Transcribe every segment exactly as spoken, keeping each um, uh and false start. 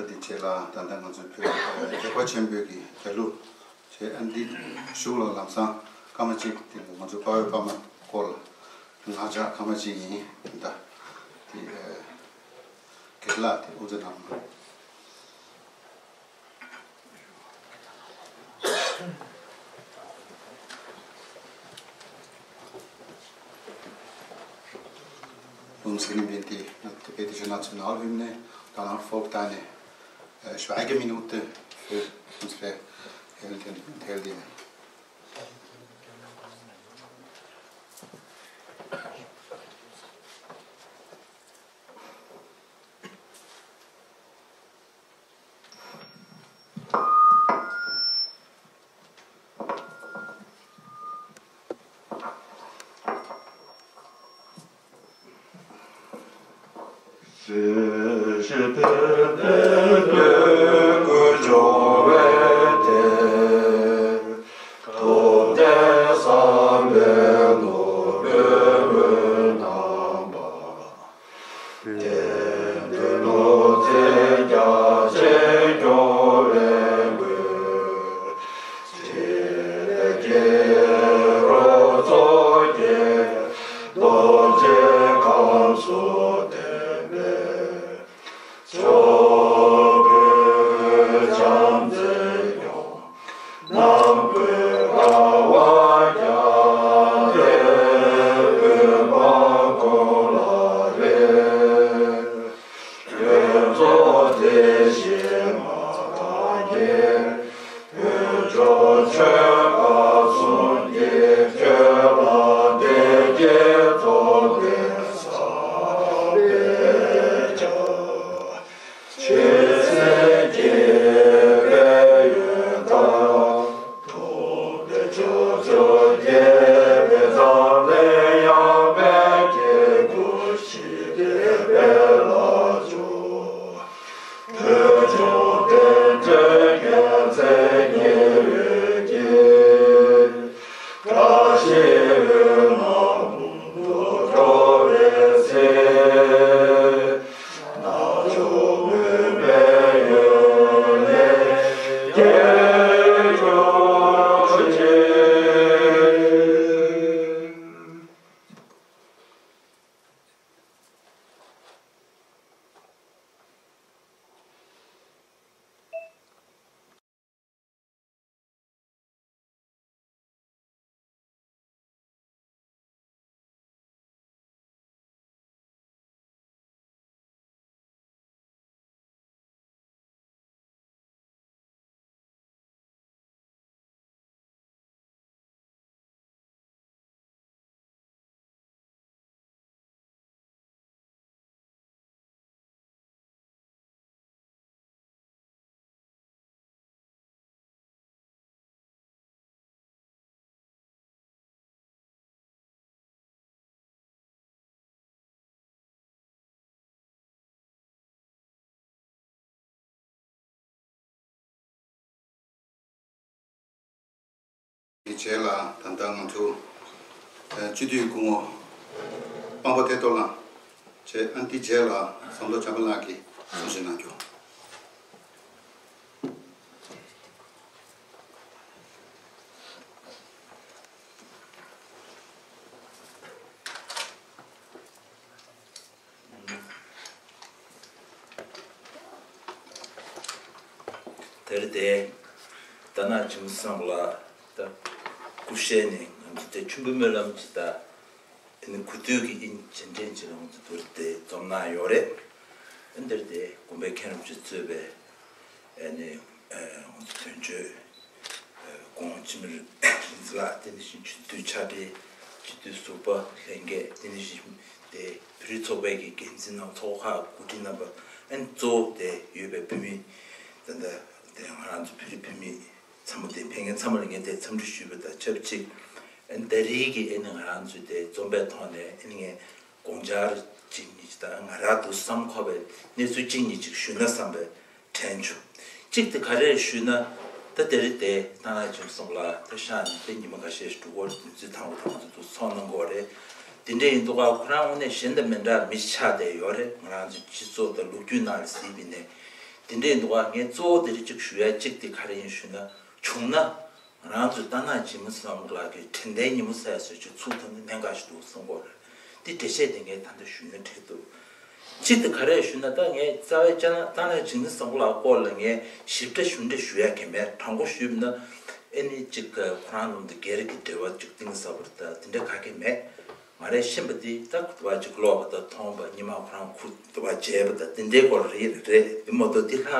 དེ་རྗེས་ལ་ད་ལྟ་ང་ཚོའི་བོད་ཀྱི་རྒྱལ་བ་ཆེན་པོའི་གི་རྒྱལ་གླུ་བྱས། ཨ་འདི་གཞུག་ལ་ལམ་སང་སྐར་མ་གཅིག་དེ་ང་ཚོ་དཔའ་བོའི་པདྨ་སྐོར་ལ་ང་ཅག་སྐར་མ་གཅིག་ཡིན། ད་དེ་རྒན་ལགས་དེ་དབུ་མཛད་གནང་། Uns gelingt die Tibetische Nationalhymne, danach folgt eine äh, Schweigeminute für unsere Helden und Heldinnen. དེའི་རྗེས་ལ་ད་ལྟ་ང་ཚོ་སྤྱི་འཐུས་སྐུ་ངོ་སྤང་པོ་ཐེ་ཐོ་ལགས་བྱས། ཨ་ནི་དེའི་རྗེས་ལ་ཟམ་གདོང་བྱམས་པ་ལགས་ཀྱིས་གསུང་བཤད་གནང་རྒྱུ། དེར་དེ་ད་ན་ཅིང་སང་ལ་ད་སྐུ་ཞབས་ནས་ང་ཚོ་དེ་མཆོད་འབུལ་སྨོན་ལམ་ཅིག་ད་དེ་ནི་གུས་འདུད་ཀྱི་ཨིན་ཅན་ཅན་ཅིག་ལ་ང་ཚོ་དེར་དེ་འཛོམས་གནང་ཡོད་རེད། དེར་དེ་དགོན་པའི་མཁན་རབས་ཅིག་གཙོས་པའི་ཨ་ནི་ང་ཚོ་དོན་གཅོད། དགོངས་སྤྱི་མི་རིན་ལགས་དེ་ནི་བཞིན་སྤྱི་འཐུས་ཕྱག་སྦྲེལ་སྤྱི་འཐུས་ཟུར་པ་ལྷན་རྒྱས་དེ་ནི་བཞིན་དེ་བོད་རིགས་ཚོགས་པའི་གི་འགན་འཛིན་ནམ་ཚོགས་ཁག་འགོ་ཁྲིད་རྣམ་པ་ཨན་གཙོ་བོ་དེ་ཡོད་པའི་བོད་མི་ད་ལྟ་དེ་ང་རང་ཚོ་བོད་རིགས་བུད་མེད་ཚང་མ་དེ་ཕེབས་མཁན་ཚང་མ་ལ་ངས་དེ་འཚམས་འདྲི་ཞུས་པ་དང་ཆབས་ཅིག་ཨན་ད་རེས་ཀྱི་ཨ་ནི་ང་རང་ཚོའི་དེ་འཛོམས་པའི་ཐོག་ནས་ཨ་ནི་ངས་དགོངས་འཆར་གཅིག་གཉིས་ཅིག་དང་ང་རང་དུ་བསམ་འཁོར་བའི་གནས་ཚུལ་གཅིག་གཉིས་ཅིག་ཞུས་ན་བསམ་པའི་དྲན་བྱུང་། གཅིག་དེ་ག་རེ་ཞུས་ན། ད་དེ་རིང་དེ་ཐང་ལ་བྱུང་སོང་ལ་ད་ཤག་ནི་དེ་ཉི་མ་ཁ་ཤས་ཤིག་འགྲོ་གི་རེད། དུས་ཚོད་ཐང་པོ་ཐང་པོ་དུ་ཚོགས་གནང་དགོས་རེད། དེ་འདྲ་ཡིན་དུས་ཀ་ཁོ་རང་དངོས་གནས་གཞན་དང་མི་འདྲ་མི་ཆགས་བསྡད་ཡོད་རེད། ང་རང་ཚོའི་སྤྱི་ཚོགས་དང་ལོ་རྒྱུས་ནང་ལ་གཟིགས་པ་ཡིན་ན། དེ་འདྲས་འདུག་ག་ངས་གཙོ་བོ་དེ་རིགས་གཅིག་ཞུ་ཡ་གཅིག་དེ་ག་རེ་ཡིན་ཞུས་ན། བྱུང་ན་ང་རང་ཚོའི་རྟ་ནག་འཇིགས་མེད་བསམ་གླིང་ལགས་ཀྱི་དྲན་རྟེན་ཉིན་མོ་ཟེར་ཡ་ཟེར་ཅིག་ཚུགས་ཐུབ་ན་གནད་འགག་ཞིག་འདུག་བསམ་གྱི་ཡོད་རེད། འདི་འགྲེལ་བཤད་དེ་ངས་ད་ལྟ་ཞུས་ན་འགྲིག་འདུག་གཅིག་དེ་ག་རེ་ཞུས་ན། ད་ངས་རྩ་བའི་ཅ་ན་རྟ་ནག་འཇིགས་མེད་བསམ་གླིང་ལགས་སྐོར་ལ་ངས་ཞིབ་ཕྲ་ཞུ་འདྲ་ཞུ་ཡ་གང་ཡང་མེད། དྲང་པོ་ཞུས་ན་ཨེ་ནི་གཅིག་ཁོ་རང་ནང་དུ་སྒེར་གྱི་འབྲེལ་བ་གཅིག་གཏིང་ཟབ་པོ་རེད། ད་དེ་འདྲ་ག་གེ་མེད། ང་རས་ཤེས་པ་འདི་ད་དུ་བ་ཅིག་ཀློག་པ་དང་མཐོང་བ་ཉི་མ་ཁོ་རང་ཁུ་དུ་བ་བྱས་པ་དང་དེ་འདྲའི་སྐོར་རེད་རེད། དེ་མ་གཏོགས་འདི་ལྷག་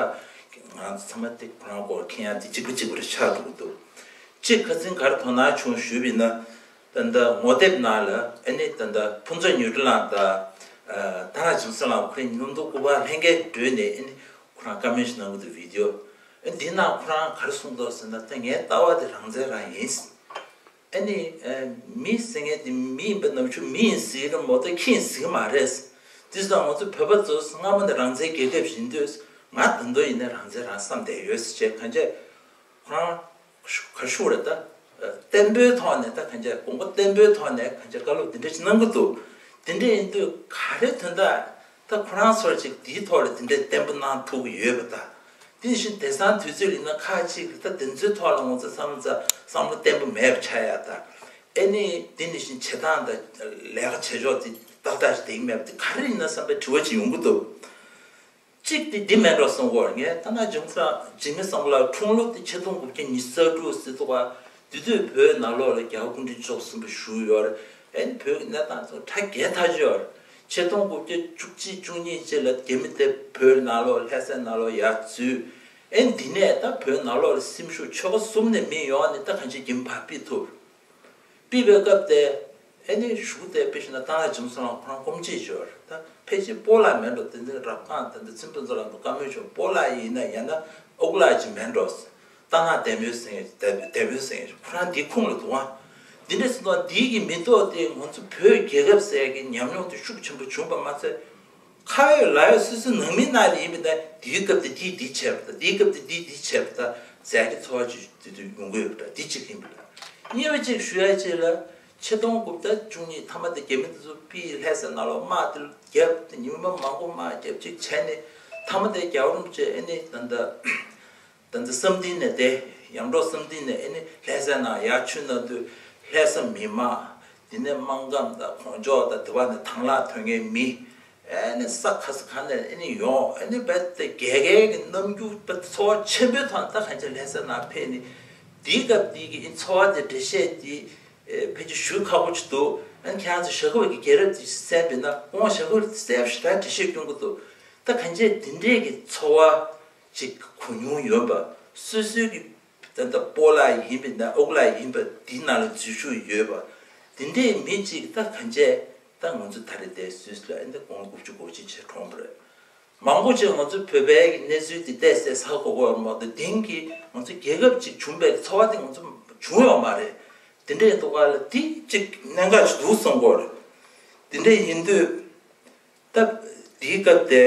ང་ཚོ་ཚང་མ་དེ་ཁོ་རང་སྐོར་མཁྱེན་ཡ་དེ་གཅིག་པ་གཅིག་པ་རེ་ཆགས་འགྲོ་གི་འདུག་གཅིག་ཁ་སང་ག་རེ་དོ་སྣང་བྱུང་ཞུས་པ་ཡིན་ན། ད་ལྟ་ངོ་དེབ་ནང་ལ་ཨ་ནི་ད་ལྟ་ཕུན་ཚོགས་ཉི་སྒྲོན་ལགས་དང་། ཨ། ད་རང་བྱུང་སེམས་ལགས་ཁོ་རང་ཉིན་མོ་སྐུ་པར་ལྷན་རྒྱས་བགྲོས་ནས་ཨ་ནི་ཁོ་རང་བཀའ་མོལ་ཞིག་གནང་གི་འདུག་བི་ཌི་ཡོ། ཨ། འདི་ནང་ཁོ་རང་ག་རེ་གསུངས་འདུག་ཟེར་ན། ད་ངའི་ལྟ་བ་དེ་རང་བཙན་རང་ཡིན། ཨ་ནི། ཨ། མི་ཟེར་མཁན་དེ་མི་ཡིན་པ་ནམ་ཞུ་མི་ཡིན་ཟེར་གྱི་རེད་མ་གཏོགས་ཁྱི་ཡིན་ཟེར་གྱི་མ་རེད། དེ་སོང་ང་ཚོ་བོད་པ་ཚོ་སྔ་མོ་ནས་རང་བཙན་རྒྱལ་ཁབ་ཡིན་དུས་ང་ད་དུང་ཡིན་ན་རང་བཙན་རང་བསམ་བསྡད་ཡོད་ཟེར་བྱས་གང་བྱས་ཁོ་རང་ག་ཞུ་རེད་ད། བརྟན་པོའི་ཐོག་ནས་ད་གང་བྱས་དགོངས་པ་བརྟན་པོའི་ཐོག་ནས་གང་བྱས་བཀའ་སློབ་དེ་འདྲ་ཞིག་གནང་གི་འདུག་དེ་འདྲ་ཡིན་དུས་ག་རེ་དོན་དག་ད་ཁོ་རང་ཚོར་ཅིག་དེའི་ཐོག་ལ་དེ་འདྲའི་བརྟན་པོ་གནང་ཐུབ་ཀྱི་ཡོད་པ་དང་། དེ་བཞིན་དེང་སང་དུས་ཚོད་ཡིན་ན་ཁག་ཅིག་ད་དེ་ཚོའི་ཐོག་ལ་ང་ཚོ་བསམ་བློ་བསམ་བློ་བརྟན་པོ་མེད་པ་ཆགས་ཡ་དང་། ཨེ་ནི་དེ་ནི་བཞིན་བྱེད་སྟངས་དང་ལས་ཀ་བྱེད་ཕྱོགས་དེ་ཏག་ཏག་ཞིག་དེ་གི་མེད་པ་དེ་ག་རེ་ཡིན་ན་བསམ་པའི་དྲི་བ་ཅིག་ཡོང་གི་འདུག་གཅིག་དེ་འདི་མེད་འགྲོ་གསུང་གོ་ངས་ད་ན་འཇིགས་མེད་བསམ་གླིང་ལགས་འཁྲུངས་ལོ་དེ་ཆིག་སྟོང་དགུ་བརྒྱ་ཉི་ཤུ་རྩ་དྲུག་ཟེར་འདུག་ག་དེ་དུས་བོད་ནང་ལོགས་ལ་རྒྱལ་བ་སྐུ་ཕྲེང་བཅུ་གསུམ་པ་བཞུགས་ཡོད་རེད། ཨེ་ནི་བོད་ཀྱི་གནས་སྟངས་ཚོ་ཁྲ་རྒྱས་ཐག་ཆོད་ཡོད་རེད། ཆིག་སྟོང་དགུ་བརྒྱ་བཅུ་གཅིག་བཅུ་གཉིས་ཅིག་ལ་རྒྱ་མི་དེ་བོད་ནང་ལོགས་ལྷ་ས་ནང་ལོགས་ཡར་འཛུལ། ཨེ་ནི་འདི་ནས་ད་བོད་ནང་ལོགས་ལ་སེམས་ཤུགས་ཆོལ་ཁ་གསུམ་ནས་མི་ཡོང་ནས་ད་གང་ཅི་རྒྱ་མི་ཕར་ཕུད་ཐུབ། ཕུད་པའི་སྐབས་དེ་ཨེ་ནི་གཞུག་དེ་དཔེ་བཞག་ན་ད་ན་འཇིགས་མེད་བསམ་གླིང་ཁོ་རང་སྐུ་མཆེད་ཡོད་རེད། ད་ཕལ་ཆེར་སྤོ་ལགས་མེད་འགྲོ། དེ་འདྲ་རབ་ཁང་དེ་འདྲ་ཚེ་རིང་ཕུན་ཚོགས་ལགས་ཚོ་བཀའ་མོལ་བྱུང་སྤོ་ལགས་ཡིན་ན་ཡང་ན་ཨུ་ལགས་ཅིག་མེད་འགྲོ། ད་ན་བདེ་མོལ་ཟེར་མཁན་བདེ་བདེ་མོལ་ཟེར་མཁན་ཁོ་རང་འདི་ཁུངས་ལ་འདུག་ཨ། འདི་འདྲ་ཟེར་དུས་འདི་གི་མི་ཐོག་དེ་ང་ཚོ་བོད་རྒྱལ་ཁབ་ཟེར་གི་ཉམས་མྱོང་དེ་ཤུགས་ཆེན་པོ་བྱུང་བ་མ་ཚད། ཁ་ཡོད་ལག་ཡོད་སོ་སོའི་ནང་མི་ནང་ལ་ཡིན་པ་ན་དེའི་སྐབས་དེ་དེས་འདི་བྱས་པ་དང་དེའི་སྐབས་དེ་དེས་འདི་བྱས་པ་དང་ཟེར་གྱི་ཚོར་བ་ཅིག་དེ་དུས་ཡོང་གི་ཡོད་པ་འདྲ། འདི་གཅིག་ཡིན་པ་འདྲ། གཉིས་པ་གཅིག་ཞུ་ཡ་ཅིག་ལ་ཆིག་སྟོང་དགུ་བརྒྱ་བཅུ་གཉིས་མཐའ་མ་དེ་རྒྱ་མི་དེ་ཚོ་ཕར་ལྷ་ས་ནང་ལོགས་དམག་དེ་བརྒྱབ་སྟེ་ཉི་མ་མང་པོ་དམག་བརྒྱབ་ཅིག་བྱས་ནས་མཐའ་མ་དེ་རྒྱལ་བ་རིན་པོ་ཆེ་ཨེ་ནི་ད་ལྟ། ད་ལྟ་བསམ་གཏན་ནས་བསྡད། ཡང་འབྲོག་བསམ་གཏན་ནས་ཨེ་ནི་ལྷ་སའི་ནང་ཡར་ཆུ་ནང་དུ་ལྷ་ས་མི་མང་། དེ་ནས་སྨར་ཁམས་དང་གོང་ཇོ་དང་དེ་བ་ནས་དང་བླངས་ཐོན་མཁན་མི། ཨེ་ནི་ས་ག་ས་ག་ནས་ཨེ་ནི་ཡོང་། ཨེ་ནི་རྦད་དེ་རྒྱལ་ཁའི་གི་རྣམ་འགྱུར་རྦད་ཚོར་བ་ཆེན་པོའི་ཐོག་ནས་ད་གང་ཅི་ལྷ་སའི་ནང་ཕེབས་ནས་དེའི་སྐབས་དེའི་གི་ཨེ་ཚོར་བ་དེ་འགྲེལ་བཤད་དེ་ཨེ་ཕལ་ཆེར་ཞུ་ཁག་པོ་ཅིག་འདུག་ཨེ་ནི་ཁྱེད་རང་ཚོ་ཞྭ་སྒབ་ཀྱི་རྒྱལ་རབས་དེ་གསན་པས་ན་ཁོང་ཞྭ་སྒབ་དེ་གསལ་པོ་ཞིག་ད་འགྲེལ་བཤད་སྐྱོན་གི་འདུག་ད་གང་ཅི་དེ་འདྲས་ཀྱི་ཚོར་བ། ཅིག་གོ་མྱོང་ཡོད་པ། སོ་སོའི་གི་ད་ལྟ་སྤོ་ལགས་ཡིན་པ་ན་ཨུ་ལགས་ཡིན་པ་འདི་ནང་ལ་འཛུལ་ཞུགས་ཡོད་པ། དེ་འདྲའི་མི་གཅིག་ད་གང་བྱས་ད་ང་ཚོ་ད་རེས་དེ་སུད་སི་ལ་ཨེ་འདི་དགུང་ལོ་དགུ་བཅུ་གོ་གཅིག་བྱས་གྲོངས་པ་རེད། མང་པོ་ཅིག་ང་ཚོ་བོད་པའི་གི་གནས་ཚུལ་འདི་བལྟས་ཚེ་ཧ་གོ་གི་ཡོད་མ་གཏོགས་དེང་གི་ང་ཚོ་རྒྱལ་ཁབ་ཅིག་བྱུང་བའི་ཚོར་བ་དེ་ང་ཚོ་བྱུང་ཡོད་མ་རེད། དེ་འདྲའི་འདུག་ག་ལ་དེ་གཅིག་གནད་འགག་ཅིག་འདུག་བསམ་གི་ཡོད་རེད། དེ་འདྲ་ཡིན་དུས་ད་དེའི་སྐབས་དེ་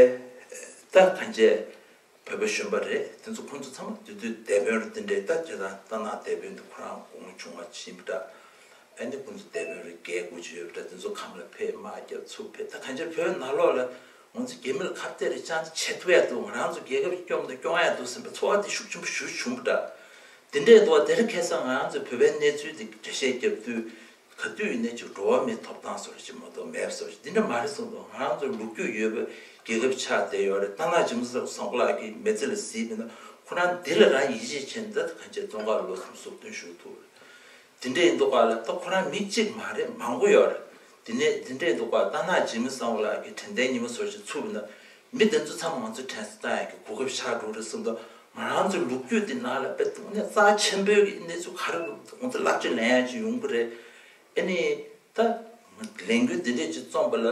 ད་གང་བྱས། བོད་པ་གཞོན་པ་རེད། དེ་ཚོ་ཁོང་ཚོ་ཚང་མ་དེ་དུས་སྡེ་དཔོན་རེད། དེ་འདྲའི་ད་ཇ་དང་རྟ་ནག་སྡེ་དཔོན་དེ་ཁོ་རང་དགུང་ལོ་ཆུང་བ་ཕྱིན་པ་འདྲ། ཨ་ནི་ཁོང་ཚོ་སྡེ་དཔོན་རེད། རྒྱལ་དགུ་བཅུ་ཡོད་པ་འདྲ། དེ་ཚོ་ཁམས་ལ་ཕེབས་དམག་རྒྱབ་ཚུར་ཕེབས། ད་གང་ཅི་བོད་ནང་ལོགས་ལ་ང་ཚོ་རྒྱ་མི་ལ་ཁ་གཏད་རེ་བཅག་ནས་བྱེད་ཐུབ་ཡ་འདུག་ང་རང་ཚོ་རྒྱལ་ཁབ་སྐྱོང་དང་སྐྱོང་ཡ་འདུག་ཟེར་བའི་ཚོར་བ་དེ་ཤུགས་ཆེན་པོ་ཞེ་པོ་བྱུང་པ་འདྲ། དེ་འདྲའི་འདུག་བ། དེ་རིང་ཁ་སང་ང་རང་ཚོ་བོད་པའི་གནས་ཚུལ་དེ་འགྲེལ་བཤད་རྒྱབ་དུས། ག་དུས་ཡིན་ནའི་ཅིག་འགྲོ་བ་མིའི་ཐོབ་ཐང་བཟོ་འདྲ་ཅིག་མ་གཏོགས་མེད་བཟོ་འདྲ་ཅིག་འདི་འདྲ་མ་རེད་གསུངས་འདུག་ང་རང་ཚོ་ལོ་རྒྱུས་ཡོད་པའི་རྒྱལ་ཁབ་ཆགས་བསྡད་ཡོད་རེད། ད་ན་འཇིགས་མེད་བསམ་གླིང་ལགས་ཀྱི་མི་ཚེ་ལ་གཟིགས་པ་ཡིན་ན་ཁོ་རང་འདི་ལ་རང་ཡིད་ཆེས་བྱས་ནས་ད་གང་ཅི་བཙོན་ཁང་ལོ་གསུམ་གསུམ་བདུན་བཞུགས་ཐུབ་རེད། དེ་འདྲ་ཡིན་འདུག་ག་ལ་ད་ཁོ་རང་མི་གཅིག་མ་རེད། མང་པོ་ཡོད་རེད། དེ་ནས་དེ་འདྲ་ཡིན་འདུག་ག་ད་ན་འཇིགས་མེད་བསམ་གླིང་ལགས་ཀྱི་དྲན་རྟེན་ཉིན་མོ་བཟོ་འདྲ་ཅིག་ཚུགས་པ་ཡིན་ན། མི་དེ་ཚོ་ཚང་མ་ང་ཚོས་དྲན་གསོ་བཏང་ཡག་གི་གོ་སྐབས་ཆགས་འགྲོ་རེད་བསམ་དུས་ང་རང་ཚོའི་ལོ་རྒྱུས་དེ་ནང་ལ་དཔེ་དངོས་གནས་རྩ་ཆེན་པོའི་གི་གནས་ཚུལ་ག་རེ་ང་ཚོ་བསླབ་བྱ་ལེན་ཡག་ཅིག་ཡོང་གི་རེད། ཨ་ནི་ད་ལས་འགུལ་འདི་འདྲས་ཅིག་བརྩམས་པ་ལ་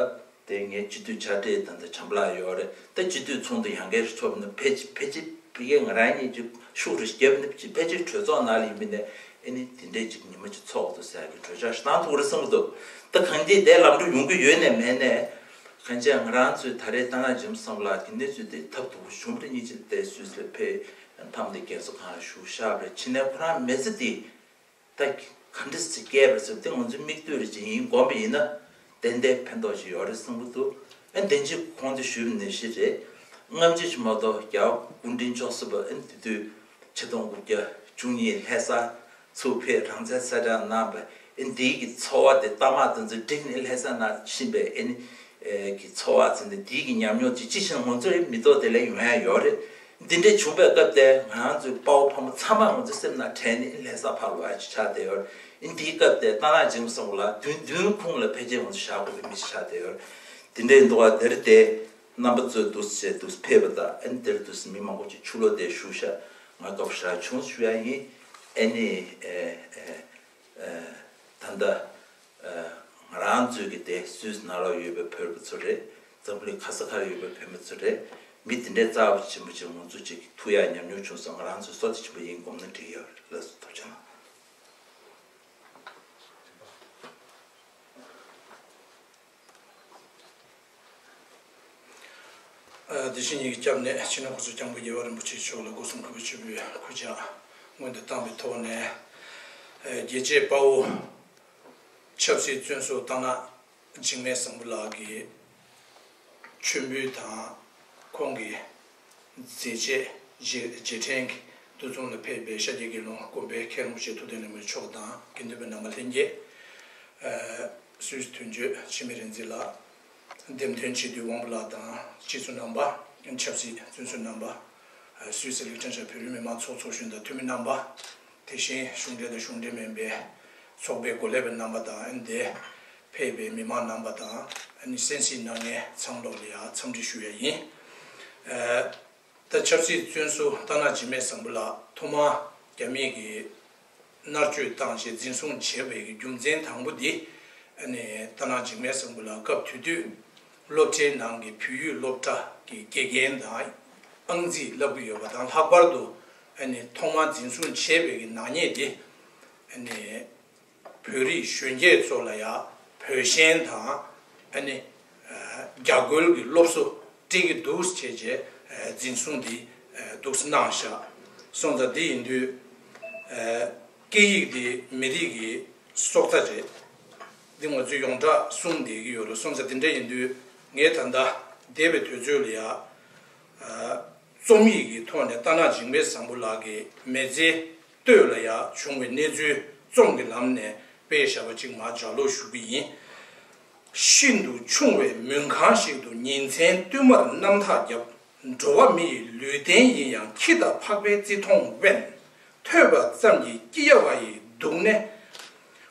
དེ་ངའི་སྤྱི་འཐུས་ཕྱག་སྦྲེལ་ད་ལྟ་བྱམས་པ་ལགས་ཡོད་རེད། ད་སྤྱི་འཐུས་ཚོགས་འདུ་ཡང་བསྐྱར་ཚོགས་ན་ཕལ་ཆེར་ཕལ་ཆེར་ཕ་གིའི་ང་རང་ཉིད་ཀྱི་ཤུགས་རེ་བརྒྱབ་ནས་ཕལ་ཆེར་གྲོས་ཚོགས་ནང་ལ་ཡིན་པ་ནས་ཨ་ནི་དེ་འདྲས་ཅིག་ཉི་མ་ཅིག་ཚོགས་འདུག་ཟེར་ཡག་གི་གྲོས་འཆར་ཞིག་བཏང་ཐུབ་ཀྱི་རེད་བསམ་གྱི་འདུག་ད་གང་ཅི་དེ་ལམ་འགྲོ་ཡོང་གི་ཡོད་ནས་མེད་ནས། གང་ཅི་ང་རང་ཚོའི་ད་རེས་ད་ན་འཇིགས་མེད་བསམ་གླིང་གི་གནས་ཚུལ་དེ་ཐབས་སྡུག་པོ་བྱུང་བ་རེད། སྙིང་རྗེ་དེ་སུད་སི་ལ་ཕེབས་མཐའ་མ་དེ་རྒྱལ་ཚོགས་ཁང་ལ་བཞུགས་བཞག་པ་རེད། ཕྱི་ནས་ཁོ་རང་མི་ཚེ་དེ་ད་ག་འདྲ་ཞིག་སྐྱེལ་བ་ཟེར་དེ་ང་ཚོའི་མིག་ལྟོས་རེ་ཅིག་ཡིན་དགོངས་པ་ཡིན་ན་ཏན་ཏན་ཕན་ཐོགས་ཤིག་ཡོད་རེད་བསམ་གྱི་འདུག་ཨ་དེ་ཅིག་གོང་དུ་ཞུས་པ་ནང་བཞིན་རེད། སྔ་ཕྱི་ཞིག་མ་གཏོགས། རྒྱལ་བ་སྐུ་ཕྲེང་བཅུ་གསུམ་པ་ཨེ་དེ་དུས་ཆིག་སྟོང་དགུ་བརྒྱ་བཅུ་གཉིས་ལྷ་ས་ཚུར་ཕེབས། རང་བཙན་གསལ་བསྒྲགས་གནང་བ། ཨེ་འདིའི་གི་ཚོར་བ་དེ། རྟ་དམག་དེ་ཚོ་བསྒྲིགས་ནས་ལྷ་ས་ནང་ཕྱིན་པའི་ཨེ་ནི་ཨེ་གི་ཚོར་བ་ཚོ་ནི། འདིའི་གི་ཉམས་མྱོང་ཅིག་ཅི་ཞིག་ང་ཚོའི་མི་ཐོག་དེ་ལ་ཡོང་ཡ་ཡོད་རེད། འདི་འདྲ་བྱུང་བའི་སྐབས་དེ་ང་རང་ཚོའི་དཔའ་བོ་ཕོ་མོ་ཚང་མ་ང་ཚོའི་སེམས་ནང་དྲན་ནས་ལྷ་ས་ཕར་ལོག་ཡ་ཅིག་ཆགས་བསྡད་ཡོད་རེད། ཨེ་འདིའི་སྐབས་དེ་རྟ་ནག་འཇིགས་མེད་བཟང་པོ་ལགས་མདུན་མདུན་ཁོང་ལ་ཕལ་ཆེར་ང་ཚོ་བཞག་དགོས་པའི་མི་ཞིག་ཆགས་བསྡད་ཡོད་རེད། དེ་འདྲའི་འདུག་བ། དེ་རིང་དེ་རྣམ་པ་ཚོས་འདུག་སེ་འདུག་སེ་ཕེབས་པ་དང་། ཨ་ནི་དེར་འདུག་སེ་མི་མང་པོ་ཅིག་ཕྱི་ལོགས་དེར་བཞུགས་ཤག་ང་སྐབས་ཞེ་དྲག་བྱུང་ཞུ་ཡ་ཡིན། ཨ་ནི་ཨེ་ཨེ་ཨེ་ད་ལྟ་ཨེ་ང་རང་ཚོའི་གི་དེ་སུད་སི་ནང་ལོགས་ཡོད་པའི་བོད་པ་ཚོ་རེད། འཛམ་བུ་གླིང་ག་ས་ག་ལ་ཡོད་པའི་བོད་པ་ཚོ་རེད། མི་དེ་འདྲའི་རྩ་བ་ཆེན་པོ་ཅིག་ང་ཚོ་ཅིག་ཐུག་ཡ་ཉམས་མྱོང་བྱུང་སོང་། ང་རང་ཚོའི་བསོད་བདེ་ཆེན་པོ་ཡིན་སྒོམ་ན་འགྲིག་ཡོད་རེད། ལགས་སོ། ཐུགས་རྗེ་གནང་། ཨ། དེ་བཞིན་ཉིད་ཀྱི་སྐྱབས་གནས་ཕྱི་ནང་སྐུ་ཚབ་སྐྱབས་མགོན་རྒྱལ་བ་རིན་པོ་ཆེ་མཆོག་ལ་སྒོ་གསུམ་གུས་པ་ཆེན་པོས་གུས་ཕྱག་སྔོན་དུ་བཏང་བའི་ཐོག་ནས། ཨ། རྒྱལ་གཅེས་དཔའ་བོ་ཆབ་སྲིད་བཙོན་ཟུར་རྟ་ནག་འཇིགས་མེད་བཟང་པོ་ལགས་ཀྱི་མཆོད་འབུལ་དང་། ཁོང་གི་མཛད་རྗེས་རྗེས་རྗེས་དྲན་གྱི་འདུ་འཛོམས་ལ་ཕེབས་པའི་ཤཱཀྱའི་དགེ་སློང་དགོན་པའི་མཁན་རིན་པོ་ཆེ་ཐུབ་བསྟན་ལྷ་མོ་མཆོག་དང་། དགེ་འདུན་པ་རྣམ་པ་ལྷན་རྒྱས། ཨ། སུད་སི་དོན་གཅོད་འཆི་མེད་རིག་འཛིན་ལགས། འདེམས་ཐོན་སྤྱི་འཐུས་དབང་པོ་ལགས་དང་སྤྱི་ཚོགས་རྣམ་པ། ཆབ་སྲིད་བཙོན་ཟུར་རྣམ་པ། ཨ། སུད་སི་ལིག་ཊེན་ཤའེ་བོད་རིགས་མི་མང་ཚོགས་ཚོགས་གཞོན་དང་འཐུས་མི་རྣམ་པ། དེ་བཞིན་གཞུང་འབྲེལ་དང་གཞུང་འབྲེལ་མིན་པའི་ཚོགས་པའི་འགོ་ལས་པ་རྣམ་པ་དང་། ཨ་ནི་དེར་ཕེབས་པའི་མི་མང་རྣམ་པ་དང་། ཨ་ནི་གསན་གཟིགས་གནང་མཁན་ཚང་མ་ལོག་ལ་ཡང་འཚམས་འདྲི་ཞུ་ཡ་ཡིན། ཨ། ད་ཆབ་སྲིད་བཙོན་ཟུར་རྟ་ནག་འཇིགས་མེད་བཟང་པོ་ལགས་ཐོག་མར་རྒྱ་མིས་ཀྱིས་མནར་གཅོད་བཏང་བྱས་འཛིན་བཟུང་བྱས་པའི་རྒྱུ་མཚན་དང་པོ་འདི། ཨ་ནི་རྟ་ནག་འཇིགས་མེད་བཟང་པོ་ལགས་སྐབས་དེ་དུས་སློབ་གྲྭའི་ནང་གི་བོད་ཡིག་སློབ་གྲྭ་གི་དགེ་རྒན་དང་ཨང་རྩིས་བསླབ་ཀྱི་ཡོད་པ་དང་། ལྷག་པར་དུ་ཨ་ནི་ཐོག་མར་འཛིན་བཟུང་བྱས་པའི་གི་ནག་ཉེས་འདི། ཨ་ནི་བོད་རིགས་གཞོན་སྐྱེས་ཚོ་ལ་ཡང་བོད་ཞེན་དང་། ཨ་ནི་ཨ་རྒྱ་རྒོལ་གྱི་སློབ་གསོ་སྤྲད་ཀྱི་འདུག་ཅེས་བྱས། ཨ། འཛིན་བཟུང་འདི་ཨ་འདུག་སེ་གནང་བཞག་སོང་ཙང་། འདི་ཡིན་དུས་ཨ་སྐད་ཡིག་འདི་མི་རིགས་ཀྱི་སྲོག་རྩ་རེད། འདི་ང་ཚོས་ཡོངས་གྲགས་གསུངས་བསྡད་ཀྱི་ཡོད་རེད། སོང་ཙང་འདི་འདྲ་ཡིན་དུས་ངས་ད་ལྟ་འདས་པའི་དུས་ཚོད་ལ་ཡང་ཨ་རྩོམ་ཡིག་གི་ཐོག་ནས་རྟ་ནག་འཇིགས་མེད་བཟང་པོ་ལགས་ཀྱི་མི་ཚེ་སྟོད་ལ་ཡང་བྱུང་བའི་གནས་ཚུལ་རྩོམ་གྱི་ལམ་ནས་དཔེ་བཞག་པ་ཅིག་མར་ལྗགས་ཀློག་ཞུ་གི་ཡིན། ཤིན་ཏུ་ཆུང་བའི་མུན་ཁང་ཞིག་ཏུ་ཉིན་མཚན་བསྟུད་མར་རྣམ་ཐག་བརྒྱབ། འགྲོ་བ་མི་ཡི་ལུས་རྟེན་ཡིན་ཡང་ཁྱི་དང་ཕག་པའི་བརྩི་མཐོང་དབེན། ཐོས་པ་ཙམ་གྱིས་སྐྱི་གཡའ་བ་ཡི་སྡུག་བསྔལ།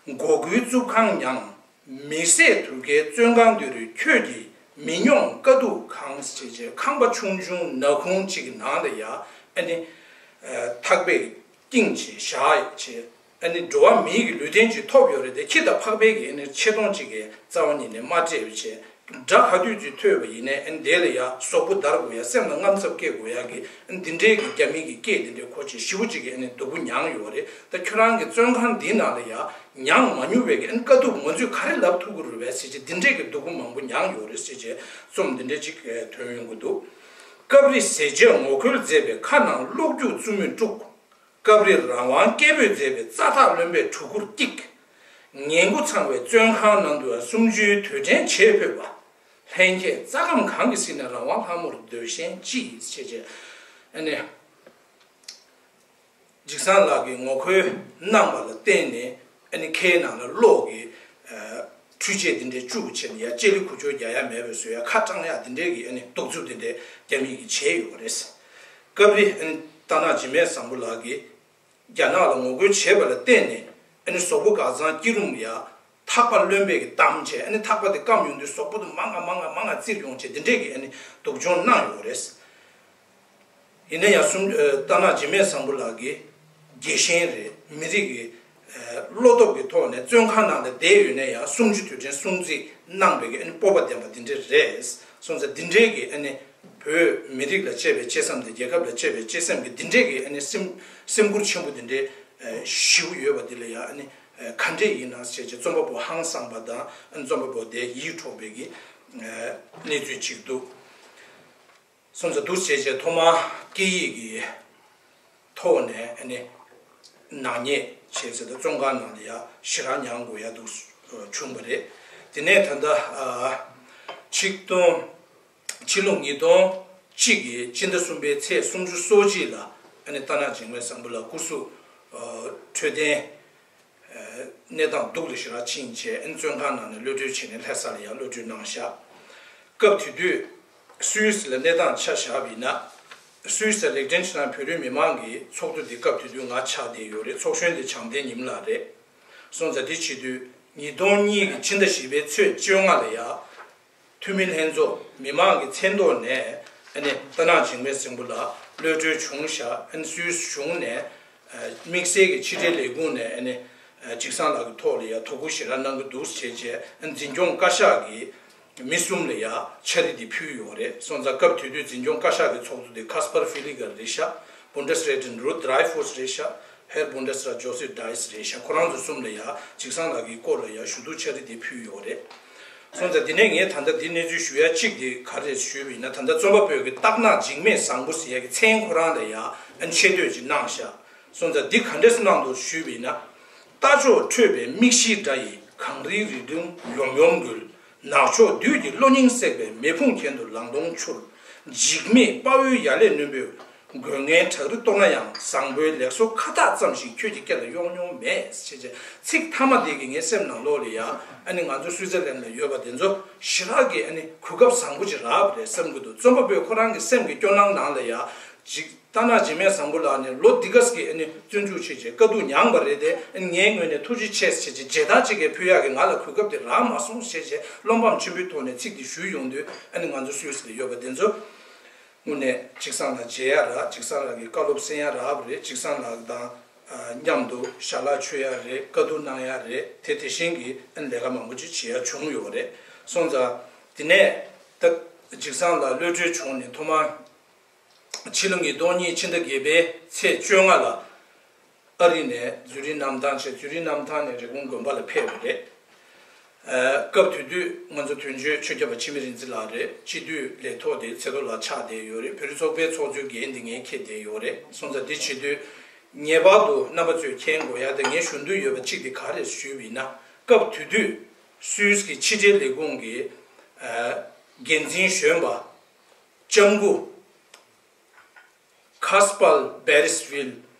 མགོ་དགུའི་རྩུབ་ཁང་མྱངས། མི་བཟད་དུ་ཁའི་བཙོན་ཁང་འདིར་ཁྱོད་ཀྱིས་མི་མྱོང་དཀའ་སྡུག་གང་། ཞེས་བྱས་ཁང་པ་ཆུང་ཆུང་ནག་ཁུང་གཅིག་གི་ནང་ལ་ཡ་ཨ་ནི་ཨ་ཐག་པས་བཏིང་བྱས་བཞག་བྱས། ཨ་ནི་འགྲོ་བ་མིའི་གི་ལུས་རྟེན་ཅིག་ཐོབ་ཡོད་རེད་དེ། ཁྱི་དང་ཕག་པའི་གི་ཨ་ནི་ཆེ་མཐོང་གཅིག་གི་རྩ་བ་ཉིད་ནས་མ་སྤྲད་བྱས། སྒྲ་ག་དུས་ཅིག་ཐོས་པ་ཡིན་ནའི་ཨ་ནི་དེ་ལ་ཡ་གཟུགས་པོ་འདར་དགོས་ཡ། སེམས་ལ་དངངས་འཚབ་སྐྱེ་དགོས་ཡ་གི་ཨ་ནི་འདི་འདྲའི་གི་རྒྱ་མི་གི་སྐད་འདི་འདྲའི་གོ་བྱས་ཞེ་པོ་ཅིག་གི་ཨ་ནི་སྡུག་པོ་མྱངས་ཡོད་རེད། ད་ཁྱོད་རང་གི་བཙོན་ཁང་འདི་ནང་ལ་ཡ་མྱངས་མ་མྱོང་བའི་གི་ཨ་ནི་དཀའ་སྡུག་ང་ཚོས་ག་རེ་ལབ་ཐུབ་ཀྱི་རེད་པས་ཟེར་བྱས། འདི་འདྲའི་གི་སྡུག་པོ་མང་པོ་མྱངས་ཡོད་རེད་ཟེར་བྱས་རྩོམ་འདི་འདྲ་ཅིག་ཐོན་ཡོང་གི་འདུག་སྐབས་རེ་ཟས་བཅད་ངོ་རྒོལ་མཛད་པའི་ཁ་ནང་གློག་རྒྱུག་རྩུབ་མོས་དཀྲུགས། སྐབས་རེ་རང་དབང་སྐད་འབོད་མཛད་པའི་རྩ་ཐག་རློན་པའི་གྲུ་གུར་བཀྱིགས། ངན་དགུ་ཚང་བའི་བཙོན་ཁང་ནང་དུ་སུམ་ཅུའི་དུས་དྲན་བྱེད་ཕོད་པ། ལྷན་སྐྱེས་རྩ་ཁམས་གང་གིས་བསྲིངས་ནས་རང་དབང་ལྷ་མོར་སྡོད་ཤན་ཅི་ཡིས། ཞེས་བྱས། ཨ་ནི། འཇིགས་བཟང་ལགས་ཀྱིས་ངོ་རྒོལ་གནང་བ་ལ་བརྟེན་ནས་ཨ་ནི་ཁའི་ནང་ལ་གློག་གི་ཨ་འཕྲུལ་ཆས་འདི་འདྲའི་བཅུག་བྱས་ནས་ཡ་ལྕེ་ལེ་ཁུ་བྱུག་རྒྱག་ཡ་མེད་པའི་བཟོ་ཡ། ཁ་བཀྲང་ཡ་འདི་འདྲའི་གི་ཨ་ནི་གདུག་རྩུབ་འདི་འདྲའི་རྒྱ་མི་གིས་བྱས་ཡོད་པ་རེད། སྐབས་རེ་ཨ་ནི་རྟ་ནག་འཇིགས་མེད་བཟང་པོ་ལགས་ཀྱིས་རྒྱ་ནག་ལ་ངོ་རྒོལ་བྱས་པ་ལ་བརྟེན་ནས་ཨ་ནི་གཟུགས་པོ་སྒང་ཚང་སྐྱི་རུམ་ཡ། ཐག་པ་རློན་པའི་གི་བསྡམས་བྱས། ཨ་ནི་ཐག་པ་དེ་སྐམ་ཡོང་དུས་གཟུགས་པོ་དེ་མང་ང་མང་ང་མང་ང་བཙིར་ཡོང་བྱས། འདི་འདྲས་ཀྱི་ཨ་ནི་སྡུག་སྦྱོང་གནང་ཡོད་རེད། ཡིན་ན་ཡང་སུམ་ཨ་རྟ་ནག་འཇིགས་མེད་བཟང་པོ་ལགས་ཀྱིས་རྒྱལ་ཞེན་རེད། མི་རིགས་ཀྱི་ཨ་བློ་སྟོབས་ཀྱི་ཐོག་ནས་བཙོན་ཁང་ནང་ལ་བསྡད་ཡོད་ན་ཡང་སུམ་ཅུ་དུས་དྲན་སྲུང་བརྩི་གནང་བའི་གི་ཨ་ནི་སྤོབས་པ་ལྡན་པ་འདི་འདྲས་རེད། སོང་ཙང་འདི་འདྲས་ཀྱི་ཨ་ནི་བོད་མི་རིགས་ལ་གཅེས་པའི་གཅེས་སེམས་དང་རྒྱལ་ཁབ་ལ་གཅེས་པའི་གཅེས་སེམས་ཀྱི་འདི་འདྲས་ཀྱི་ཨ་ནི་སེམས་སེམས་ཁུར་ཆེན་པོ་འདི་འདྲས་ཨ་ཞེ་པོ་ཡོད་པ་འདི་ལ་ཡང་ཨ་ནི་ཨ་ག་འདྲས་ཡིན་ན་ཟེར་བྱས་རྩོམ་པ་པོ་ཧང་སངས་པ་དང་ཨ་ནི་རྩོམ་པ་པོ་དེ་ཡིད་འཕྲོག་པའི་གི་ཨ་གནས་ཚུལ་ཅིག་འདུག་སོང་ཙང་འདུག་བྱས་བྱས་ཐོག་མར་སྐད་ཡིག་གི་ཐོག་ནས་ཨ་ནི་ནག་ཉེས་བྱས་ཟེར་ད་བཙོན་ཁང་ནང་ལ་ཡ་ཞེ་དྲག་མྱངས་དགོས་ཡ་འདུག་བྱུང་བ་རེད། དེ་ནས་ད་ལྟ་ཨ་ཆིག་སྟོང་ཕྱི་ལོ་ཉིས་སྟོང་ གཅིག་གིས་སྤྱི་ཟླ་གསུམ་པའི་ཚེས་སུམ་ཅུ་སོ་གཅིག་ལ་ཨ་ནི་རྟ་ནག་འཇིགས་མེད་བཟང་པོ་ལགས་སྐུ་གཟུགས་འཕྲོད་བསྟེན་གནས་སྟངས་སྡུག་ལ་ཞེ་དྲག་ཕྱིན་བྱས་ཨ་ནི་བཙོན་ཁང་ནང་ནས་གློད་གྲོལ་བྱས་ནས་ལྷ་ས་ལ་ཡང་གློད་གྲོལ་གནང་ཤག་སྐབས་དེ་དུས་སུད་སི་ལ་གནས་སྟངས་ཆ་བཞག་པ་ཡིན་ན། སུད་སི་ལ་ལེགས་ལྡན་ཕྱི་ནང་བོད་རིགས་མི་མང་གི་ཚོགས་འདུ་འདི་སྐབས་དེ་དུས་ང་ཆགས་བསྡད་ཡོད་རེད། ཚོགས་གཞོན་དེ་བྱམས་ལྡན་ཉི་མ་ལགས་རེད། སོང་ཙང་འདི་བྱེད་དུས་ཉིས་སྟོང་གཉིས་ཀྱི་ཕྱི་ཟླ་བཞི་པའི་ཚེས་བཅོ་ལྔ་ལ་ཡ། འཐུས་མི་ལྷན་ཚོགས་མི་མང་གི་མཚན་ཐོག་ནས་ཨ་ནི་རྟ་ནག་འཇིགས་མེད་སེང་པོ་ལགས་གློད་གྲོལ་བྱུང་ཤག་ཨ་ནི་སུད་སི་གཞུང་ནས་དམིགས་བསལ་གྱི་ཕྱི་དྲིལ་ལས་ཁུངས་ནས་ཨ་ནི་འཇིགས་བཟང་ལགས་ཀྱི་ཐོག་ལ་ཡ་དོ་ཁུར་ཞེ་དྲག་གནང་གི་འདུག་ཟེར་བྱས་ཨ་ནི་འཛིན་སྐྱོང་བཀའ་ཤག་གིས་མི་གསུམ་ལ་ཡ་ཕྱག་བྲིས་འདི་ཕུལ་ཡོད་རེད། སོང་ཙང་སྐབས་དེ་དུས་འཛིན་སྐྱོང་བཀའ་ཤག་གི་ཚོགས་གཙོ་དེ་ཁ་སི་པར་ཧྥི་ལི་གར་རེད་ཤག Bundesrätin Ruth Dreifuss རེད་ཤག Herr Bundesrat Joseph Dies རེད་ཤག་ཁོ་རང་ཚོ་གསུམ་ལ་ཡ་འཇིགས་བཟང་ལགས་ཀྱི་སྐོར་ལ་ཡ་ཞུ་གཏུག་ཕྱག་བྲིས་དེ་ཕུལ་ཡོད་རེད། སོང་ཙང་འདི་ནས་ངས་ད་ལྟ་འདི་གནས་ཚུལ་ཞུ་ཡ་གཅིག་དེ་ག་རེ་ཞུས་པ་ཡིན་ན། ད་ལྟ་རྩོམ་པ་པོས་ཀྱི་རྟ་ནག་འཇིགས་མེད་བཟང་པོ་ཟེར་ཡ་གི་མཚན་ཁོ་རང་ལ་ཡ་ཨ་ཆེ་བསྟོད་ཅིག་གནང་ཤག་སོང་ཙང་འདི་ག་འདྲས་གནང་འདུག་ཞུས་པ་ཡིན་ན། རྟ་མཆོག་ཁྲོས་པའི་མིག་ཤེལ་འདྲ་ཡིས་གངས་རིའི་རི་ལྡུམ་ཡོམ་ཡོམ་འགུལ། ནག་ཕྱོགས་བདུད་ཀྱི་གློ་སྙིང་སྲེག་པའི་མེ་ཕུང་གྱེན་དུ་ལང་སྟོང་འཕྱུར། འཇིགས་མེད་དཔའ་བོའི་ཡ་ལས་རྣོན་པོས། རྒོལ་ངན་བྲག་རི་གཏོར་ན་ཡང་། བཟང་པོའི་ལེགས་སོ་ཁ་བཏགས་ཙམ་ཞིག་ཁྱོད་ཀྱི་སྐེ་ལ་གཡོགས་མྱོང་མེད། ཞེས་བྱས་ཚིག་མཐའ་མ་དེ་གིས་ངའི་སེམས་ནང་ལོགས་ལ་ཡ་ཨ་ནི་ང་ཚོ་སུའི་ཙེར་ལན་ལ་ཡོད་པ་དེ་ཚོ་ཞེ་དྲག་གི་ཨ་ནི་གོ་སྐབས་བཟང་པོ་ཅིག་རག་པ་རེད་བསམ་གྱི་འདུག་རྩོམ་པ་པོས་ཁོ་རང་གི་སེམས་ཀྱི་སྐྱོ་སྣང་ནང་ལ་ཡ་ཅིག་རྟ་ནག་འཇིགས་མེད་བཟང་པོ་ལགས་ནས་ལོ་འདི་ག་ཙམ་གྱི་ཨ་ནི་བཙོན་འཇུག་བྱས་བྱས་དཀའ་སྡུག་མྱངས་པ་རེད་དེ། ཨ་ནི་ངའི་ངོས་ནས་ཐུགས་རྗེ་ཆེ་ཟེར་བྱས་བྱས་རྗེས་འདང་ཅིག་གས་ཕུལ་ཡག་གི་ང་ལ་གོ་སྐབས་དེ་རག་མ་སོང་ཞེས་བྱས་བློ་ཕམ་ཆེན་པོའི་ཐོག་ནས་ཚིག་འདི་ཞུས་ཡོང་དུས། ཨ་ནི་ང་ཚོ་སུད་སི་ལ་ཡོད་པ་དེ་ཚོ་དངོས་གནས་འཇིགས་བཟང་ལགས་མཇལ་ཡ་རག་འཇིགས་བཟང་ལགས་ཀྱི་བཀའ་སློབ་གསན་ཡ་རག་པ་རེད། འཇིགས་བཟང་ལགས་དང་མཉམ་དུ་ཞལ་ལག་མཆོད་ཡ་རེད། བཀའ་བསྡུར་གནང་ཡ་རེད། དེ་དེ་བཞིན་གྱི་ཨ་ནི་ལས་ཀ་མང་པོ་ཅིག་བྱེད་ཡ་བྱུང་ཡོད་རེད། སོང་ཙང་དེ་ནས་ད་འཇིགས་བཟང་ལགས་གློད་གྲོལ་བྱུང་ནས་ཐོག་མར། ཕྱི་ལོ་ཉིས་སྟོང་གཉིས་ཕྱི་ཟླ་བརྒྱད་པའི་ཚེས་བཅོ་ལྔ་ལ་ཨ་རི་ནས་ཛུ་རིག་གནམ་ཐང་བྱས། ཛུ་རིག་གནམ་ཐང་ནས་རི་ཀོན་དགོན་པ་ལ་ཕེབས་པ་རེད། ཨ་སྐབས་དེ་དུས་ང་ཚོ་དོན་གཅོད་ཆོས་སྐྱབས་པ་འཆི་མེད་རིག་འཛིན་ལགས་རེད། སྤྱི་འཐུས་ལས་ཐོག་དེ་ཚེ་རྡོར་ལགས་ཆགས་བསྡད་ཡོད་རེད། བོད་རིགས་ཚོགས་པའི་ཚོགས་གཙོའི་འགན་དེ་ངས་འཁྱེར་བསྡད་ཡོད་རེད། སོང་ཙང་འདི་བྱེད་དུས་ངེས་པར་དུ་རྣམ་པ་ཚོས་མཁྱེན་དགོས་ཡ་དེ་ངས་ཞུ་འདོད་ཡོད་པ་གཅིག་དེ་ག་རེ་ཞུས་པ་ཡིན་ན། སྐབས་དེ་དུས་སུད་སི་གི་ཕྱི་དྲིལ་ལས་ཁུངས་ཀྱི་ཨ་འགན་འཛིན་གཞོན་པ་ལྕམ་སྐུ་ཁ་སི་པལ་བེ་རིས་ཝིལ་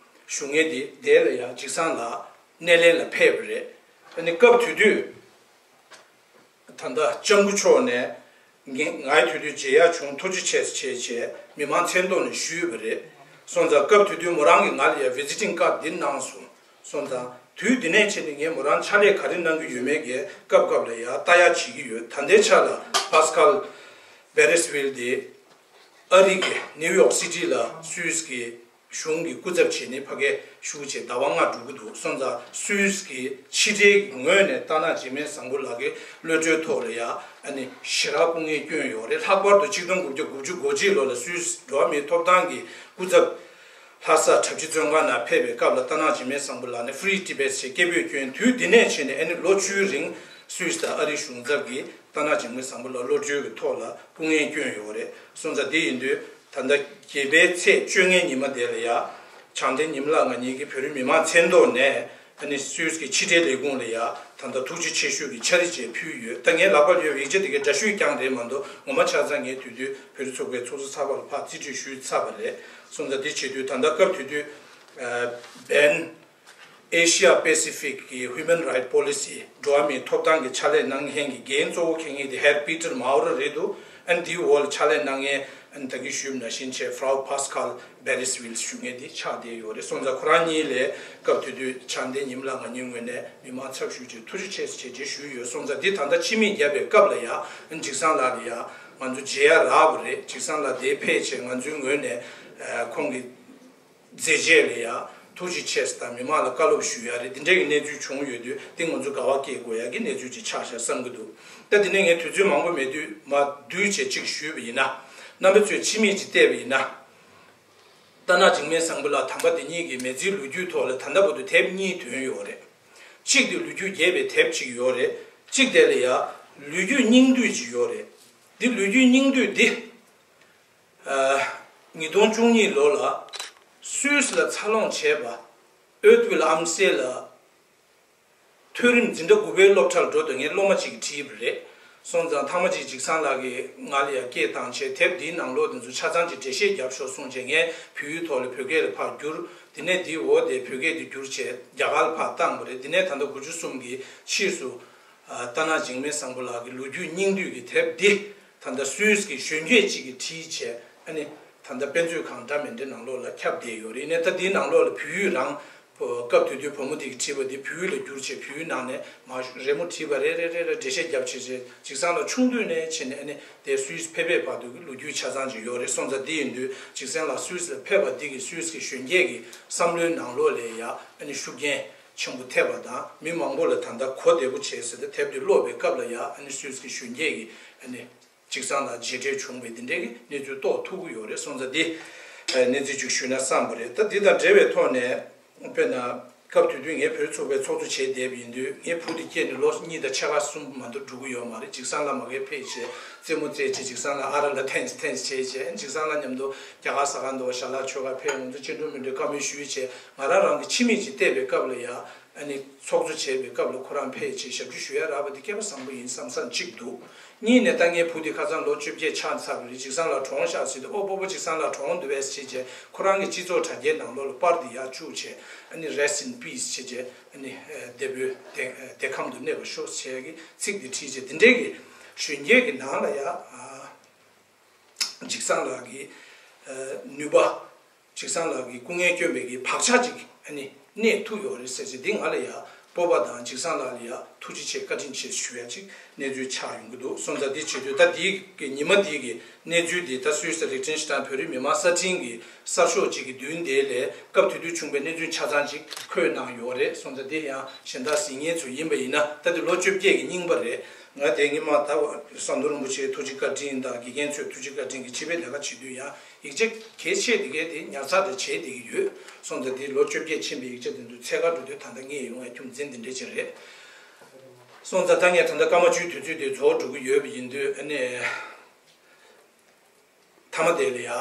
ཞུ་མཁན་དེ་དེ་ལ་ཡང་འཇིགས་བཟང་ལགས་སྣེ་ལེན་ལ་ཕེབས་པ་རེད། ཨ་ནི་སྐབས་དེ་དུས་ད་ལྟ་ལྕམ་སྐུ་མཆོག་ནས་ངས་ང་ཡི་དུས་དུས་མཇལ་ཡག་བྱུང་། ཐུགས་རྗེ་ཆེ་ཟེར་བྱས་བྱས་མི་མང་མཚན་ཐོག་ནས་ཞུས་པ་རེད། སོང་ཙང་སྐབས་དེ་དུས་མོ་རང་གིས་ང་ལ་ཡང་ཝི་ཛི་ཊིང་ཀར་འདི་གནང་སོང་། སོང་ཙང་དུས་འདི་ནས་བྱས་ནས་ངས་མོ་རང་ཕྱག་ལས་ག་རེ་གནང་གི་ཡོད་མེད་ཀྱི་སྐབས་སྐབས་ལ་ཡང་ལྟ་ཡག་བྱེད་ཀྱི་ཡོད། ད་ལྟའི་ཆ་ལ་ཕ་སི་ཀལ་བེ་རིས་ཝིལ་འདི་ཨ་རི་གི་ནིའུ་ཡོག་སི་ཊི་ལ་སུད་སི་གི་གཞུང་གི་སྐུ་ཚབ་བྱས་ནས་ཕ་གིར་བཞུགས་བྱས་ཟླ་བ་ལྔ་འགྲོ་གི་འདུག་སོང་ཙང་སུད་སི་གི་ཕྱི་དྲིལ་གྱི་ངོས་ནས་རྟ་ནག་འཇིགས་མེད་བཟང་པོ་ལགས་ཀྱི་གློད་གྲོལ་ཐོག་ལ་ཡ་ཨ་ནི་ཞེ་དྲག་སྐུ་ངལ་བསྐྱོན་ཡོད་རེད། ལྷག་པར་དུ་ཆིག་སྟོང་དགུ་བརྒྱ་དགུ་བཅུ་གོ་གཅིག་ལོ་ལ་སུད་སི་འགྲོ་བ་མིའི་ཐོབ་ཐང་གི་སྐུ་ཚབ་ལྷ་ས་གྲྭ་སྤྱི་བཙོན་ཁང་ནང་ཕེབས་པའི་སྐབས་ལ་རྟ་ནག་འཇིགས་མེད་བཟང་པོ་ལགས་ནས་Free Tibet ཞེས་སྐད་འབོད་བསྐྱོན། དུས་འདི་ནས་བྱས་ནས་ཨ་ནི་ལོ་བཅུའི་རིང་སུད་སི་དང་ཨ་རིའི་གཞུང་ཚབ་ཀྱིས་རྟ་ནག་འཇིགས་མེད་བཟང་པོ་ལགས་གློད་གྲོལ་གྱི་ཐོག་ལ་སྐུ་ངལ་བསྐྱོན་ཡོད་རེད། སོང་ཙང་འདི་ཡིན་དུས་ད་ལྟ་བརྒྱད་པའི་ཚེས་བཅོ་ལྔའི་ཉི་མ་དེ་ལ་ཡ་བྱམས་བརྩེ་ཉི་མ་ལགས་ང་གཉིས་ཀྱིས་བོད་རིགས་མི་མང་མཚན་ཐོག་ནས་ཨ་ནི་སུད་སི་གི་ཕྱི་དྲིལ་ལས་ཁུངས་ལ་ཡ་ད་ལྟ་ཐུགས་རྗེ་ཆེ་ཞུ་གི་ཕྱག་བྲིས་ཅིག་ཕུལ་ཡོད། ད་ངའི་ལག་པར་ཡོད་པའི་ཡིག་ཆ་དེ་གའི་འདྲ་བཤུས་རྐྱང་རེད་མ་གཏོགས་ངོ་མ་ཆ་ཚང་ངས་དུས་དུས་བོད་རིགས་ཚོགས་པའི་ཚོགས་གཙོ་ཚགས་པར་ལ་ཕར་རྩིས་སྤྲོད་ཞུས་ཚར་བ་རེད། སོང་ཙང་འདི་བྱེད་དུས་ད་ལྟ་སྐབས་དེ་དུས་བན་ཨེ་ཤི་ཡ་པེ་སི་ཕིག་གི་Human Right Policy འགྲོ་བ་མིའི་ཐོབ་ཐང་གི་ཕྱག་ལས་གནང་མཁན་གྱི་འགན་གཙོ་བོ་འཁྱེར་མཁན་དེ་Herr Peter Maurer རེད་འདུག་ཨ་ནི་དེའི་འོག་ལ་ཕྱག་ལས་གནང་མཁན་ཨ་ནི་ད་གིན་ཞུས་པ་ནང་བཞིན་བྱས་Frau Pascale Bereswil ཞུ་མཁན་དེ་ཆགས་བསྡད་ཡོད་རེད། སོང་ཙང་ཁོ་རང་གཉིས་ལ་སྐབས་དེ་དུས་བྱམས་བརྩེ་ཉི་མ་ལགས་ང་གཉིས་ངོས་ནས་མི་མང་ཚབ་ཞུས་བྱས་ཐུགས་རྗེ་ཆེ་ཟེར་བྱས་བྱས་ཞུས་ཡོད། སོང་ཙང་འདི་ད་ལྟ་ཕྱི་མིག་བརྒྱབ་པའི་སྐབས་ལ་ཡ་ཨ་ནི་འཇིགས་བཟང་ལགས་ལ་ཡ་ང་ཚོ་མཇལ་ཡ་རག་པ་རེད། འཇིགས་བཟང་ལགས་དེ་ཕེབས་བྱས་ང་ཚོའི་ངོས་ནས་ཨ་ཁོང་གི་མཛད་རྗེས་ལ་ཡང་ཐུགས་རྗེ་ཆེ་དང་མི་མང་ལ་བཀའ་སློབ་ཞུ་ཡ་རེད། འདི་འདྲའི་གི་གནས་ཚུལ་བྱུང་ཡོད་དུས་འདི་ང་ཚོ་དགའ་བ་སྐྱེ་དགོས་ཡ་གི་གནས་ཚུལ་ཅིག་ཆགས་ཤག་བསམ་གྱི་འདུག་ད་འདི་ནས་ངས་དུས་ཚོད་མང་པོ་མེད་དུས་མར་བསྡུས་བྱས་གཅིག་ཞུས་པ་ཡིན་ན། རྣམ་པ་ཚོས་ཕྱི་མིག་ཅིག་བལྟས་པ་ཡིན་ན། རྟ་ནག་འཇིགས་མེད་བཟང་པོ་ལགས་དམ་པ་འདི་ཉིད་ཀྱི་མི་ཚེའི་ལོ་རྒྱུས་ཐོག་ལ་ད་ལྟ་བར་དུ་དེབ་གཉིས་ཐོན་ཡོད་རེད། གཅིག་དེ་ལོ་རྒྱུས་རྒྱས་པའི་དེབ་ཅིག་ཡོད་རེད། གཅིག་དེ་ལ་ཡ་ལོ་རྒྱུས་སྙིང་བསྡུས་ཅིག་ཡོད་རེད། འདི་ལོ་རྒྱུས་སྙིང་བསྡུས་འདི། ཉིས་སྟོང་བཅུ་གཉིས་ལོ་ལ་སུད་སི་ལ་འཚར་ལོངས་བྱས་པ་ཨོད་ཝིལ་ཨམ་སེ་ལ་མཐོ་རིམ་འཛིན་གྲྭ་དགུ་པའི་སློབ་གྲྭར་འགྲོ་དུས་ངའི་སློབ་མ་གཅིག་གིས་བྲིས་པ་རེད། སོང་ཙང་ཐ་མ་ཅིག་འཇིགས་བཟང་ལགས་ཀྱིས་ང་ལ་ཡང་སྐད་བཏང་བྱས། དེབ་འདིའི་ནང་ལོགས་འདི་ཚོ་ཆ་ཚང་གི་འགྲེལ་བཤད་རྒྱབ་ཤོག་གསུངས་བྱས། ངས་བོད་ཡིག་ཐོག་ལ་བོད་སྐད་ལ་ཕར་བསྒྱུར། དེ་ནས་འདིའི་འོག་དེ་བོད་སྐད་དུ་བསྒྱུར་བྱས་རྒྱ་གར་ལ་ཕར་བཏང་བ་རེད། དེ་ནས་ད་ལྟ་དགུ་བཅུ་གསུམ་གྱི་ཕྱིས་སུ། ཨ། རྟ་ནག་འཇིགས་མེད་བཟང་པོ་ལགས་ཀྱི་ལོ་རྒྱུས་སྙིང་བསྡུས་ཀྱི་དེབ་འདི་ད་ལྟ་སུད་སི་གི་གཞོན་སྐྱེས་ཅིག་གིས་བྲིས་བྱས། ཨ་ནི་ད་ལྟ་དཔེ་མཛོད་ཁང་འདྲ་མི་འདྲའི་ནང་ལོགས་ལ་ཁྱབ་བསྡད་ཡོད་རེད། ཡིན་ནའི་ད་འདིའི་ནང་ལོགས་ལ་བོད་ཡིག་རང་སྐབས་དེ་དུས་བུ་མོ་དེ་གིས་བྲིས་པ་དེ་བོད་ཡིག་ལ་བསྒྱུར་བྱས། བོད་ཡིག་ནང་ནས་མར་རི་མོ་བྲིས་པ་རེ་རེ་རེ་རེ་འགྲེལ་བཤད་རྒྱབ་བྱས་བྱས། འཇིགས་བཟང་ལགས་ཆུང་དུས་ནས་བྱས་ནས་ཨ་ནི་དེ་སུད་སི་ཕེབས་པའི་བར་དུ་གི་ལོ་རྒྱུས་ཆ་ཚང་ཅིག་ཡོད་རེད། སོང་ཙང་འདི་ཡིན་དུས་འཇིགས་བཟང་ལགས་སུད་སི་ལ་ཕེབས་པ་འདི་གིས་སུད་སི་གི་གཞོན་སྐྱེས་ཀྱི་བསམ་བློའི་ནང་ལོགས་ལ་ཡ་ཨ་ནི་ཤུགས་རྐྱེན་ཆེན་པོ་ཐེབས་པ་དང་། མི་མང་པོ་ལ་ད་ལྟ་གོ་བདེ་པོ་བྱས་ཟེར་ཏེ་དེབ་འདི་ཀློག་པའི་སྐབས་ལ་ཡ་ཨ་ནི་སུད་སི་གི་གཞོན་སྐྱེས་ཀྱི་ཨ་ནི་འཇིགས་བཟང་ལགས་མཇལ་འཕྲད་བྱུང་བའི་འདི་འདྲའི་གི་གནས་ཚུལ་རྟོགས་ཐུབ་ཀྱི་ཡོད་རེད། སོང་ཙང་འདི་ཨ་གནས་ཚུལ་ཅིག་ཞུས་ན་བསམ་པ་རེད། ད་འདི་དང་འབྲེལ་བའི་ཐོག་ནས། དཔེར་ན་སྐབས་དེ་དུས་ངས་བོད་ཚོགས་པའི་ཚོགས་གཙོ་བྱས་བསྡད་པ་ཡིན་དུས། ངས་བུ་དེ་སྐྱེས་ནས་ལོ་གཉིས་དང་ཕྱེད་ཀ་གསུམ་མ་གཏོགས་འགྲོ་གི་ཡོད་མ་རེད། འཇིགས་བཟང་ལགས་མ་གིར་ཕེབས་བྱས་རྩེད་མོ་རྩེས་བྱས། འཇིགས་བཟང་ལགས་ཨ་ར་ལ་ཐེངས་ཐེངས་བྱས་བྱས། འཇིགས་བཟང་ལགས་མཉམ་དུ་རྒྱ་གར་ཟ་ཁང་དུ་ཞལ་ལག་མཆོད་གར་ཕེབས། ང་ཚོ་སྤྱི་འགྲོ་མི་འགྲོའི་བཀའ་མོལ་ཞུས་བྱས། ང་རང་རང་གི་ཁྱིམ་མི་ཅིག་བལྟས་པའི་སྐབས་ལ་ཡ། ཨ་ནི་ཚོགས་གཙོ་བྱས་པའི་སྐབས་ལ་ཁོ་རང་ཕེབས་བྱས་ཞབས་ཕྱི་ཞུ་ཡ་རག་པ་དེ་སྐལ་པ་བཟང་པོ་ཡིན་བསམ་བསམ་གཅིག་འདུག། གཉིས་ནས་ད་ངའི་བུ་དེ་ཁ་སང་ལོ་བཅོ་བརྒྱད་ཆགས་ཚར་བ་རེད། འཇིགས་བཟང་ལགས་གྲོངས་ཤག་ཟེར་དུས། ཨོ་སྤོ་བོ་འཇིགས་བཟང་ལགས་གྲོངས་འདུག་པས་ཟེར་བྱས། ཁོ་རང་གི་སྤྱི་ཚོགས་དྲ་རྒྱའི་ནང་ལོགས་ལ་པར་དེ་ཡར་བཅུག་བྱས། ཨ་ནི་Rest in peace ཟེར་བྱས། ཨ་ནི་བདེ་པོའི་བདེ་བདེ་ཁམ་དུ་གནས་པར་ཤོག་ཟེར་གྱི་ཚིག་དེ་བྲིས་བྱས། དེ་འདྲའི་གི་གཞོན་སྐྱེས་ཀྱི་ནང་ལ་ཡ། ཨ། འཇིགས་བཟང་ལགས་ཀྱི་ཨ་ནུས་པ། འཇིགས་བཟང་ལགས་ཀྱི་སྐུ་ངལ་བསྐྱོན་པའི་གི་བག་ཆགས་ཅིག་ཨ་ནི་གནས་ཐུབ་ཡོད་རེད་ཟེར་བྱས། འདི་ང་ལ་ཡ་སྤོབས་པ་དང་འཇིགས་བཟང་ལགས་ལ་ཡ་ཐུགས་རྗེ་ཆེ་བཀའ་དྲིན་ཆེ་ཞུ་ཡ་ཅིག་གནས་ཚུལ་ཆགས་ཡོང་གི་འདུག། སོང་ཙང་འདི་བྱེད་དུས་ད་འདིའི་གི་ཉི་མ་འདིའི་གི་གནས་ཚུལ་འདི་ད་སུད་སི་ལིག་ཏེན་ཤི་ཏན་བོད་རིགས་མི་མང་གསར་འཕྲིན་གྱི་གསར་ཤོག་ཅིག་གི་མདུན་དེ་ལས་སྐབས་དེ་དུས་བྱུང་བའི་གནས་ཚུལ་ཆ་ཚང་ཅིག་འཁོད་གནང་ཡོད་རེད། སོང་ཙང་འདི་ཡང་གཞན་དག་གཟིགས་མཁན་ཚོ་ཡིན་པ་ཡིན་ན། ད་འདི་ལོ་བཅོ་བརྒྱད་ཀྱི་རྙིང་པ་རེད། ང་དེ་སྔོན་མ་ད་ཟམ་གདོང་རིན་པོ་ཆེའི་ཐུགས་རྗེ་བཀའ་དྲིན་དང་དགེ་རྒན་ཚོའི་ཐུགས་རྗེ་བཀའ་དྲིན་གྱིས་སྤྱི་པའི་ལས་ཀ་བྱེད་དུས་ཡང་ཡིག་ཆ་གལ་ཆེ་དེ་གས་དེ་ཉར་ཚགས་དེ་བྱས་བསྡད་ཀྱི་ཡོད། སོང་ཙང་དེ་ལོ་བཅོ་བརྒྱད་ཕྱིན་པའི་ཡིག་ཆ་དེ་ཚོ་འཚོལ་ག་འགྲོ་དུས་ད་ལྟ་རྙེད་ཡོང་བའི་རྒྱུ་མཚན་དེ་འདྲ་ཅིག་རེད། སོང་ཙང་ད་ངས་ད་ལྟ་སྐར་མ་བཅུའི་དུས་ཚོད་དེ་རྫོགས་འགྲོ་གི་ཡོད་པ་ཡིན་དུས། ཨ་ནི་མཐའ་མ་དེ་ལ་ཡ།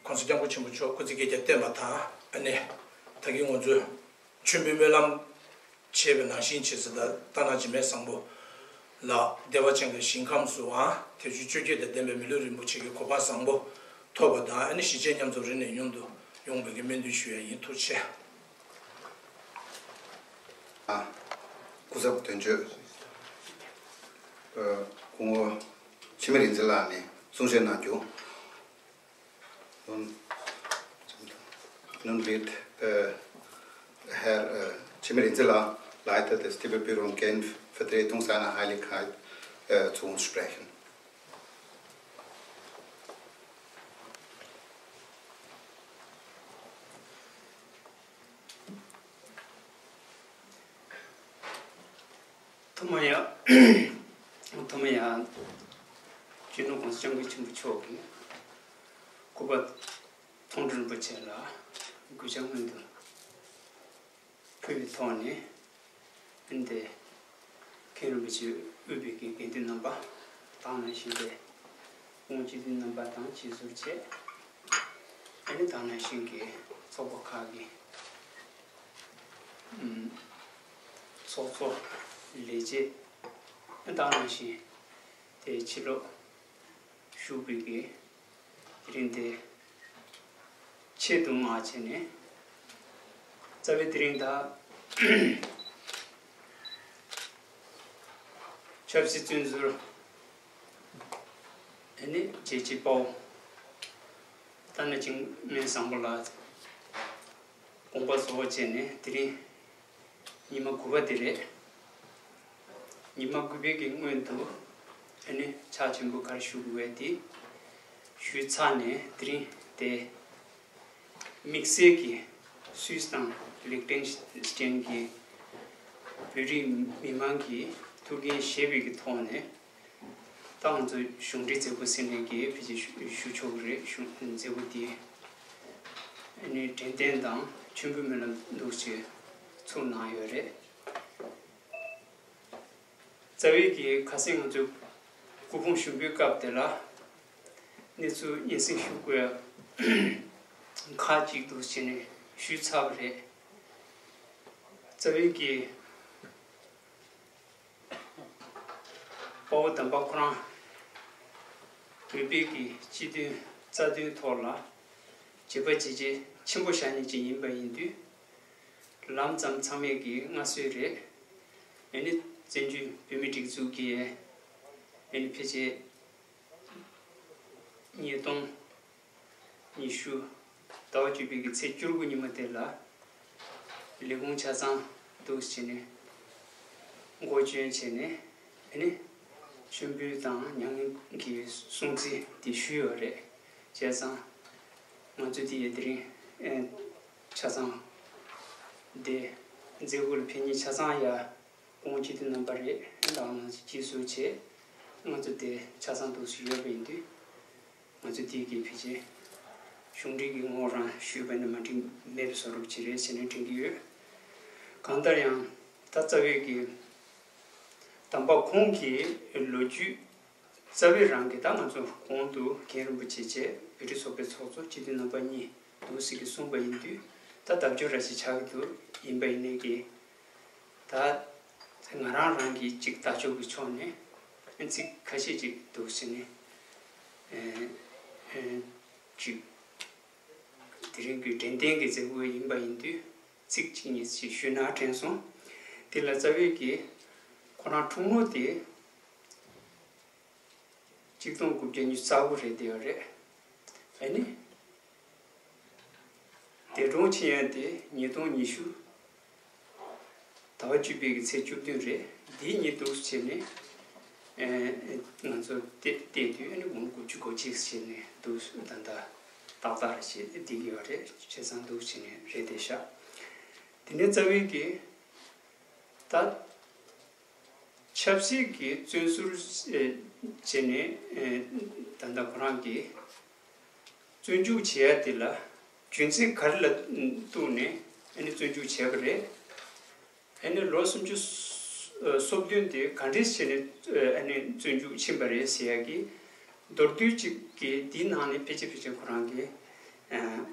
༸གོང་ས་༸སྐྱབས་མགོན་ཆེན་པོ་མཆོག་སྐུ་ཚེ་བསྐལ་བརྒྱར་བརྟན་པ་དང་། ཨ་ནི་ད་གིན་ང་ཚོས་མཆོད་འབུལ་སྨོན་ལམ་བྱས་པའི་ནང་བཞིན་བྱས་ཙང་། ད་རྟ་ནག་འཇིགས་མེད་བཟང་པོ་ལགས་བདེ་བ་ཅན་གྱི་ཞིང་ཁམས་སུའང་དལ་འབྱོར་བཅོ་བརྒྱད་དང་ལྡན་པའི་མི་ལུས་རིན་པོ་ཆེ་གི་གོ་འཕང་བཟང་པོ་ཐོབ་པ་དང་། ཨ་ནི་གཞིས་བྱེས་མཉམ་འཛོམས་རིང་ནས་ཡུན་དུ་ཡོང་བའི་གི་སྨོན་འདུན་ཞུ་ཡ་ཡིན། ཐུགས་རྗེ་ཆེ། ཨ། སྐུ་ཚབ་དོན་གཅོད། ཨ། སྐུ་ངོ་འཆི་མེད་རིག་འཛིན་ལགས་ནས་གསུང་བཤད་གནང་རྒྱུ། Nun, nun wird, äh, Herr, äh, Jimmy Rinzela, Leiter des Tibetan-Bürgerlichen Vertretung seiner Heiligkeit, äh, zu uns sprechen. ཐོག་མ་ཡ། ཐོག་མ་ཡ། སྤྱི་ནོར་༸གོང་ས་༸སྐྱབས་མགོན་ཆེན་པོ་མཆོག་གི་སྐུ་པར་མཐོང་གྲོལ་རིན་པོ་ཆེ་ལ་གུས་ཕྱག་སྔོན་དུ་ཕུལ་བའི་ཐོག་ནས། འདི་མཁན་རིན་པོ་ཆེ་དབུས་པའི་གི་དགེ་འདུན་རྣམ་པ་དང་ནང་བཞིན་ཏེ། སྐུ་ངོ་སྤྱི་འཐུས་རྣམ་པ་དང་བཅས་ཟུར་བཅས། ཨ་ནི་དང་ནང་བཞིན་གྱི་ཚོགས་པ་ཁག་གི་ཚོགས་གཙོ་ལས་བྱེད། ཨ་ནི་དང་ནང་བཞིན་ཏེ་ཕྱི་ལོགས་བཞུགས་པའི་གི་དེ་རིང་འདི་ཆེད་དུ་མངགས་བྱས་ནས། རྩ་བའི་དེ་རིང་ད་ཆབ་སྲིད་བཙོན་ཟུར། ཨ་ནི་རྒྱལ་གཅེས་དཔའ་བོ་རྟ་ནག་འཇིགས་མེད་བཟང་པོ་ལགས་དགོངས་པ་རྫོགས་བྱས་ནས་དེ་རིང་ཉི་མ་དགུ་པ་དེ་རེད། ཉི་མ་དགུ་པའི་གི་སྔོན་དུ་ཨ་ནི་ཕྱག་ཆེན་པོ་ག་རེ་ཞུ་དགོས་པ་དེ་ཞུས་ཚར་ནས། དེ་རིང་དེ་དམིགས་བསལ་གྱི་སུད་སི་དང་ལིག་ཏེན་སི་ཏན་གྱི་བོད་རིགས་མི་མང་གི་ཐུགས་འགན་བཞེས་པའི་གི་ཐོག་ནས། ད་ང་ཚོ་གཞུང་འབྲེལ་མཛད་སྒོ་ཟེར་ནས་གི་ཕལ་ཆེར་ཞུ་ཞུ་ཆོག་གི་རེད། གཞུང་མཛད་སྒོ་དེ་ཨ་ནི་དྲན་རྟེན་དང་མཆོད་འབུལ་སྨོན་ལམ་འདུག་ཅེས་ཚུགས་གནང་ཡོད་རེད། རྩ་བའི་གི་ཁ་སང་ང་ཚོས་སྐུ་ཕུང་ཞུ་འབུལ་སྐབས་དེ་ལ་གནས་ཚུལ་སྙན་སེང་ཞུ་དགོས་ཡ་ཁག་ཅིག་འདུག་ཟེར་ནས་ཞུས་ཚར་བ་རེད། རྩ་བའི་གི་ དཔའ་བོ་དམ་པ་ཁོ་རང་བོད་པའི་གི་སྤྱི་དོན་རྩ་དོན་ཐོག་ལ་བྱས་པ་བྱས་རྗེས་ཆེན་པོ་བཞག་མཁན་ཅིག་ཡིན་པ་ཡིན་དུས། ལམ་ཙམ་ཚང་མས་ཀྱི་མངའ་གསོལ་རེད། ཨ་ནི་བཙན་བྱོལ་བོད་མིའི་སྒྲིག་འཛུགས་ཀྱིས་ཨ་ནི་ཕལ་ཆེར་ཉིས་སྟོང་ཉི་ཤུ་ཟླ་བ་བཅུ་པའི་གི་ཚེས་བཅུ་དགུ་ཉིན་མོ་དེ་ལ་ལས་ཁུངས་ཆ་ཚང་འདུག་བྱས་ནས་འགོ་བསྐྱོན་བྱས་ནས་ཨ་ནི་མཆོད་འབུལ་དང་མྱ་ངན་གྱི་སྲུང་བརྩི་དེ་ཞུས་ཡོད་རེད། བྱས་ཙང་ང་ཚོ་དེ་ཡི་དེ་རིང་ཨེ་ཆ་ཚང་དེ་མཛད་སྒོ་ལ་ཕེབས་མཁན་ཆ་ཚང་ཡ་ཁོང་སྤྱི་འཐུས་རྣམ་པ་རེད། ཨེ་ད་ང་ཚོ་རྗེས་སུ་བྱས་ང་ཚོ་དེ་ཆ་ཚང་འདུག་སེ་ཡོད་པ་ཡིན་དུས། ང་ཚོ་དེ་གའི་ཕལ་ཆེར་གཞུང་འབྲེལ་གྱི་ངོ་རང་ཞུས་པ་ནི་མ་འགྲིག་མེད་པའི་བཟོ་འདྲ་ཅིག་རེད་ཟེར་ནས་དྲན་གྱི་ཡོད། གང་ལྟར་ཡང་ད་རྩ་བའི་གི་དམ་པ་ཁོང་གི་ལོ་རྒྱུས་རྩ་བའི་རང་གི་ད་ང་ཚོ་གོང་དུ་མཁན་རིན་པོ་ཆེ་བཅས་བོད་རིགས་ཚོགས་པའི་ཚོགས་གཙོ་སྤྱི་འཐུས་རྣམ་པ་གཉིས་འདུག་སེ་གི་གསུངས་པ་ཡིན་དུས། ད་བརྡ་བརྒྱུད་ར་ཞིག་ཆགས་ཀྱི་འདུག་ཡིན་པ་ཡིན་ནའི་གི་ད་ང་རང་རང་གི་ཅིག་ལྟ་ཕྱོགས་ཀྱི་ཕྱོགས་ནས་ཚིག་ཁ་ཤས་ཅིག་འདུག་ཟེར་ནས་ཨེ་ཨེ་ཅིག་དེ་རིང་གི་དྲན་རྟེན་གྱི་མཛད་སྒོ་ཡིན་པ་ཡིན་དུས་ཚིག་གཅིག་གཉིས་ཤིག་ཞུས་ན་དྲན་སོང་། དེ་ལ་རྩ་བའི་གི་ཁོ་རང་འཁྲུངས་ལོ་དེ་གཅིག་སྟོང་དགུ་བརྒྱ་ཉི་ཤུ་རྩ་དགུ་རེད་བསྡད་ཡོད་རེད། ཨ་ནི། འདས་གྲོངས་ཕྱིན་ཡ་དེ་ཉིས་སྟོང་ཉི་ཤུ་ཟླ་བ་བཅུ་པའི་གི་ཚེས་བཅུ་བདུན་རེད། འདིའི་ཉིན་འདུག་བྱས་ནས་ཨེ་ང་ཚོ་བལྟས་བལྟས་དུས་ཨ་ནི་འབུམ་དགུ་བཅུ་གོ་གཅིག་བྱས་ནས་འདུག་ད་ལྟ་ཏག་ཏག་རེད་བྱས་བསྡད་ཀྱི་ཡོད་རེད། བྱས་ཙང་འདུག་བྱས་ནས་རེད་བསྡད་ཤག་དེ་ནས་རྩ་བའི་གི་ད། ཆབ་སྲིད་ཀྱི་བཙོན་ཟུར་བྱས་ནས་ད་ལྟ་ཁོ་རང་གིས་བཙོན་འཇུག་བྱེད་ཡ་དེ་ལ་རྒྱུ་མཚན་ག་རེ་ལ་གཏུགས་ནས་ཨ་ནི་བཙོན་འཇུག་བྱས་པ་རེད། ཨ་ནི་ལོ་སུམ་ཅུ་སོ་བདུན་དེ་ག་འདྲས་བྱས་ནས་ཨ་ནི་བཙོན་འཇུག་ཕྱིན་པ་རེད་ཟེར་ཡ་གི་མདོར་བསྡུས་ཅིག་གིས་འདིའི་ནང་ནས་ཕལ་ཆེར་ཕལ་ཆེར་ཁོ་རང་གིས་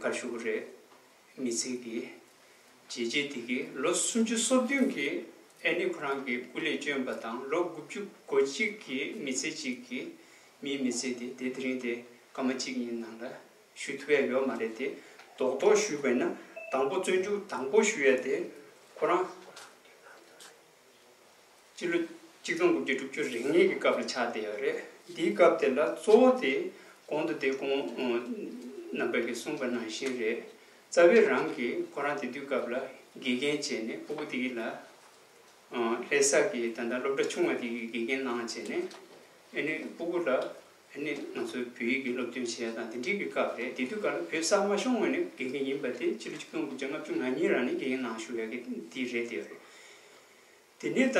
ག་རེ་ཞུ་དགོས་རེད། མི་ཚེ་གི་བྱས་རྗེས་དེ་གི་ལོ་སུམ་ཅུ་སོ་བདུན་གི་ཨ་ནི་ཁོ་རང་གི་སྐུ་ལས་བསྐྱོན་པ་དང་ལོ་དགུ་བཅུ་གོ་གཅིག་གི་མི་ཚེ་གཅིག་གི་མིའི་མི་ཚེ་དེ་དེ་དེ་རིང་དེ་སྐར་མ་གཅིག་གཉིས་ནང་ལ་ཞུ་ཐུབ་ཡ་ཡོད་མ་རེད་དེ། རྡོག་རྡོག་ཞུས་པ་ཡིན་ན་དང་པོ་བཙོན་འཇུག་དང་པོ་ཞུ་ཡ་དེ་ཁོ་རང་། སྤྱི་ལོ་གཅིག་སྟོང་དགུ་བརྒྱ་དྲུག་ཅུ་རེ་ལྔའི་གི་སྐབས་ལ་ཆགས་བསྡད་ཡོད་རེད། འདིའི་སྐབས་དེ་ལ་གཙོ་བོ་དེ་གོང་དུ་དེ་ཁོང་རྣམ་པ་གིས་གསུངས་པ་ནང་བཞིན་རེད། རྩ་བའི་རང་གིས་ཁོ་རང་དེ་དུས་སྐབས་ལ་དགེ་རྒན་བྱས་ནས་སྤུ་གུ་དེ་གི་ལ་ལྷ་ས་གི་ད་ལྟ་སློབ་གྲྭ་ཆུང་བ་དེ་གི་དགེ་རྒན་གནང་བྱས་ནས་ཨ་ནི་སྤུ་གུ་ལ་ཨ་ནི་ང་ཚོའི་བོད་ཡིག་གི་སློབ་སྟོན་བྱས་དང་དེ་འདྲའི་གི་སྐབས་རེད། དེ་དུས་སྐབས་ལ་བོད་གསར་མ་ཤོང་བ་ནས་དགེ་རྒན་ཡིན་པ་དེ་ཕྱི་ལོ་གཅིག་སྟོང་དགུ་བརྒྱ་ལྔ་བཅུ་ང་གཉིས་རང་ནས་དགེ་རྒན་གནང་བཞུགས་ཡ་གི་དེ་རེད་དེ་རེད། དེ་ནས་ད་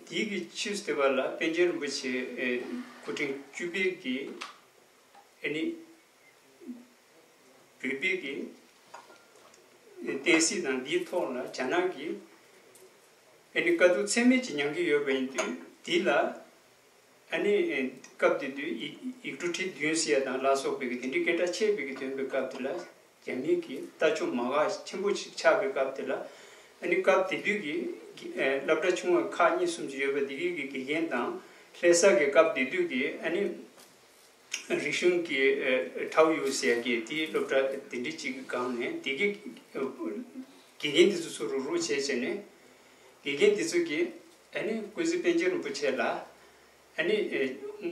དེའི་གི་ཕྱིས་སུ་དེ་བ་ལ་པཎ་ཆེན་རིན་པོ་ཆེ་སྐུ་ཕྲེང་བཅུ་པའི་གི་ཨ་ནི་བོད་པའི་གི་བསྟན་སྲིད་དང་འདིའི་ཐོག་ལ་རྒྱ་ནག་གི་ཨ་ནི་དཀའ་སྡུག་ཚད་མེད་ཅིག་མྱངས་ཀྱི་ཡོད་པ་ཡིན་དུས་འདི་ལ་ཨ་ནི་སྐབས་དེ་དུས་ཡིག་ཡིག་འབྲུ་ཁྲི་བདུན་ཟེར་ཡ་དང་ལ་སོགས་པའི་གི་དེ་འདྲའི་སྐད་གྲགས་ཆེ་བའི་གི་ཐོན་པའི་སྐབས་དེ་ལ། རྒྱ་མིའི་གི་ལྟ་ཕྱོགས་མ་འགག་ཆེན་པོ་ཞིག་ཆགས་པའི་སྐབས་དེ་ལ། ཨ་ནི་སྐབས་དེ་དུས་ཀྱི་ཨེ་སློབ་གྲྭ་ཆུང་བ་ཁག་གཉིས་གསུམ་ཅིག་ཡོད་པ་དེ་གའི་གི་དགེ་རྒན་དང་ལྷ་ས་གི་སྐབས་དེ་དུས་ཀྱི་ཨ་ནི་རིག་གཞུང་གི་ཨེ་ཁྲའོ་ཡུའུ་ཟེར་གི་དེའི་སློབ་གྲྭ་དེ་འདྲ་ཅིག་གི་སྒང་ནས་དེ་གི་དགེ་རྒན་དེ་ཚོ་ཚུར་རུག་རུག་བྱས་བྱས་ནས་དགེ་རྒན་དེ་ཚོ་གིས་ཨ་ནི་ཀུན་གཟིགས་པཎ་ཆེན་རིན་པོ་ཆེ་ལ། ཨ་ནི་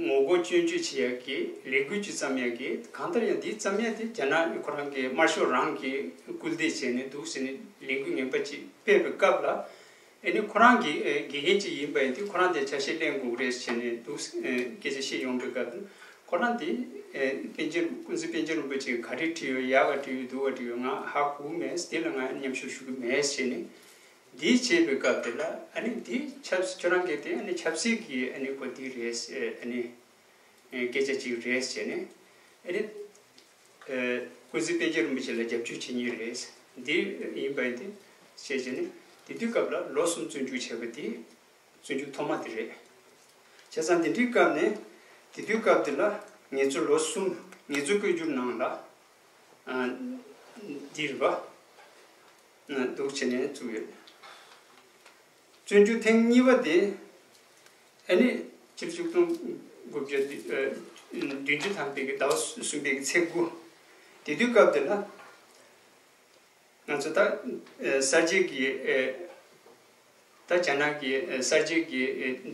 ངོ་རྒོལ་སྐྱོན་བརྗོད་བྱེད་ཡག་གི་ལས་འགུལ་ཅིག་བརྩམས་ཡག་གི། གང་ལྟར་ཡང་འདི་བརྩམས་ཡག་དེ་རྒྱ་ནག་ཁོ་རང་གི་དམར་ཤོག་རང་གིས་སྐུལ་འདེད་བྱས་ནས་འདུག་ཟེར་ནས་ལས་འགུལ་ངན་པ་ཅིག་སྤེལ་བའི་སྐབས་ལ། ཨ་ནི་ཁོ་རང་གི་དགེ་རྒན་ཅིག་ཡིན་པ་ཡིན་དུས་ཁོ་རང་དེ་ཆ་ཤས་ལེན་དགོས་རེད་ཟེར་ནས་འདུག་སྐད་ཆ་བཤད་ཡོང་པའི་སྐབས་ཁོ་རང་དེ་པཎ་ཆེན་ཀུན་གཟིགས་པཎ་ཆེན་རིན་པོ་ཆེས་ག་རེ་བྲིས་ཡོད། ཡག་ག་བྲིས་ཡོད། སྡུག་ག་བྲིས་ཡོད། ང་ཧ་གོ་མེད། དེ་ལ་ང་མཉམ་ཞུགས་ཞུ་གི་མེད་ཟེར་ནས། འདི་བྱེད་པའི་སྐབས་དེ་ལ་ཨ་ནི་འདི་ཆབ་ཁྱོད་རང་གིས་དེ་ཨ་ནི་ཆབ་སྲིད་ཀྱི་ཨ་ནི་གོ་འདི་རེད་ཨ་ནི་སྐད་ཆ་ཅིག་རེད་ཟེར་ནས་ཨ་ནི་ཀུན་གཟིགས་པཎ་ཆེན་རིན་པོ་ཆེ་ལ་རྒྱབ་སྐྱོར་བྱེད་ཉེན་རེད། འདི་ཡིན་པ་ཡིན་ཏེ་བཤད་བྱས་ནས་དེ་དུས་སྐབས་ལ་ལོ་གསུམ་བཙོན་འཇུག་བྱས་པ་དེ་བཙོན་འཇུག་ཐོག་མ་དེ་རེད། བྱས་ཙང་དེ་འདྲའི་སྐབས་ནས་དེ་དུས་སྐབས་དེ་ལ་ངེད་ཚོ་ལོ་གསུམ་ངེད་ཚོ་བཀོད་སྒྱུར་ནང་ལ་འདི་རེད་པ། འདུག་བྱས་ནས་བཙུགས་ཡོད། བཙོན་འཇུག་ཐེངས་གཉིས་པ་དེ་ཨ་ནི་ བཅུ་སྟོང་དགུ་བརྒྱ་བདུན་ཅུ་ཐམ་པའི་གི་ཟླ་བ་གསུམ་པའི་གི་ཚེས་དགུ། དེ་དུས་སྐབས་དེ་ལ་ང་ཚོ་ད་གསར་བརྗེ་གི་ད་རྒྱ་ནག་གི་གསར་བརྗེ་གི་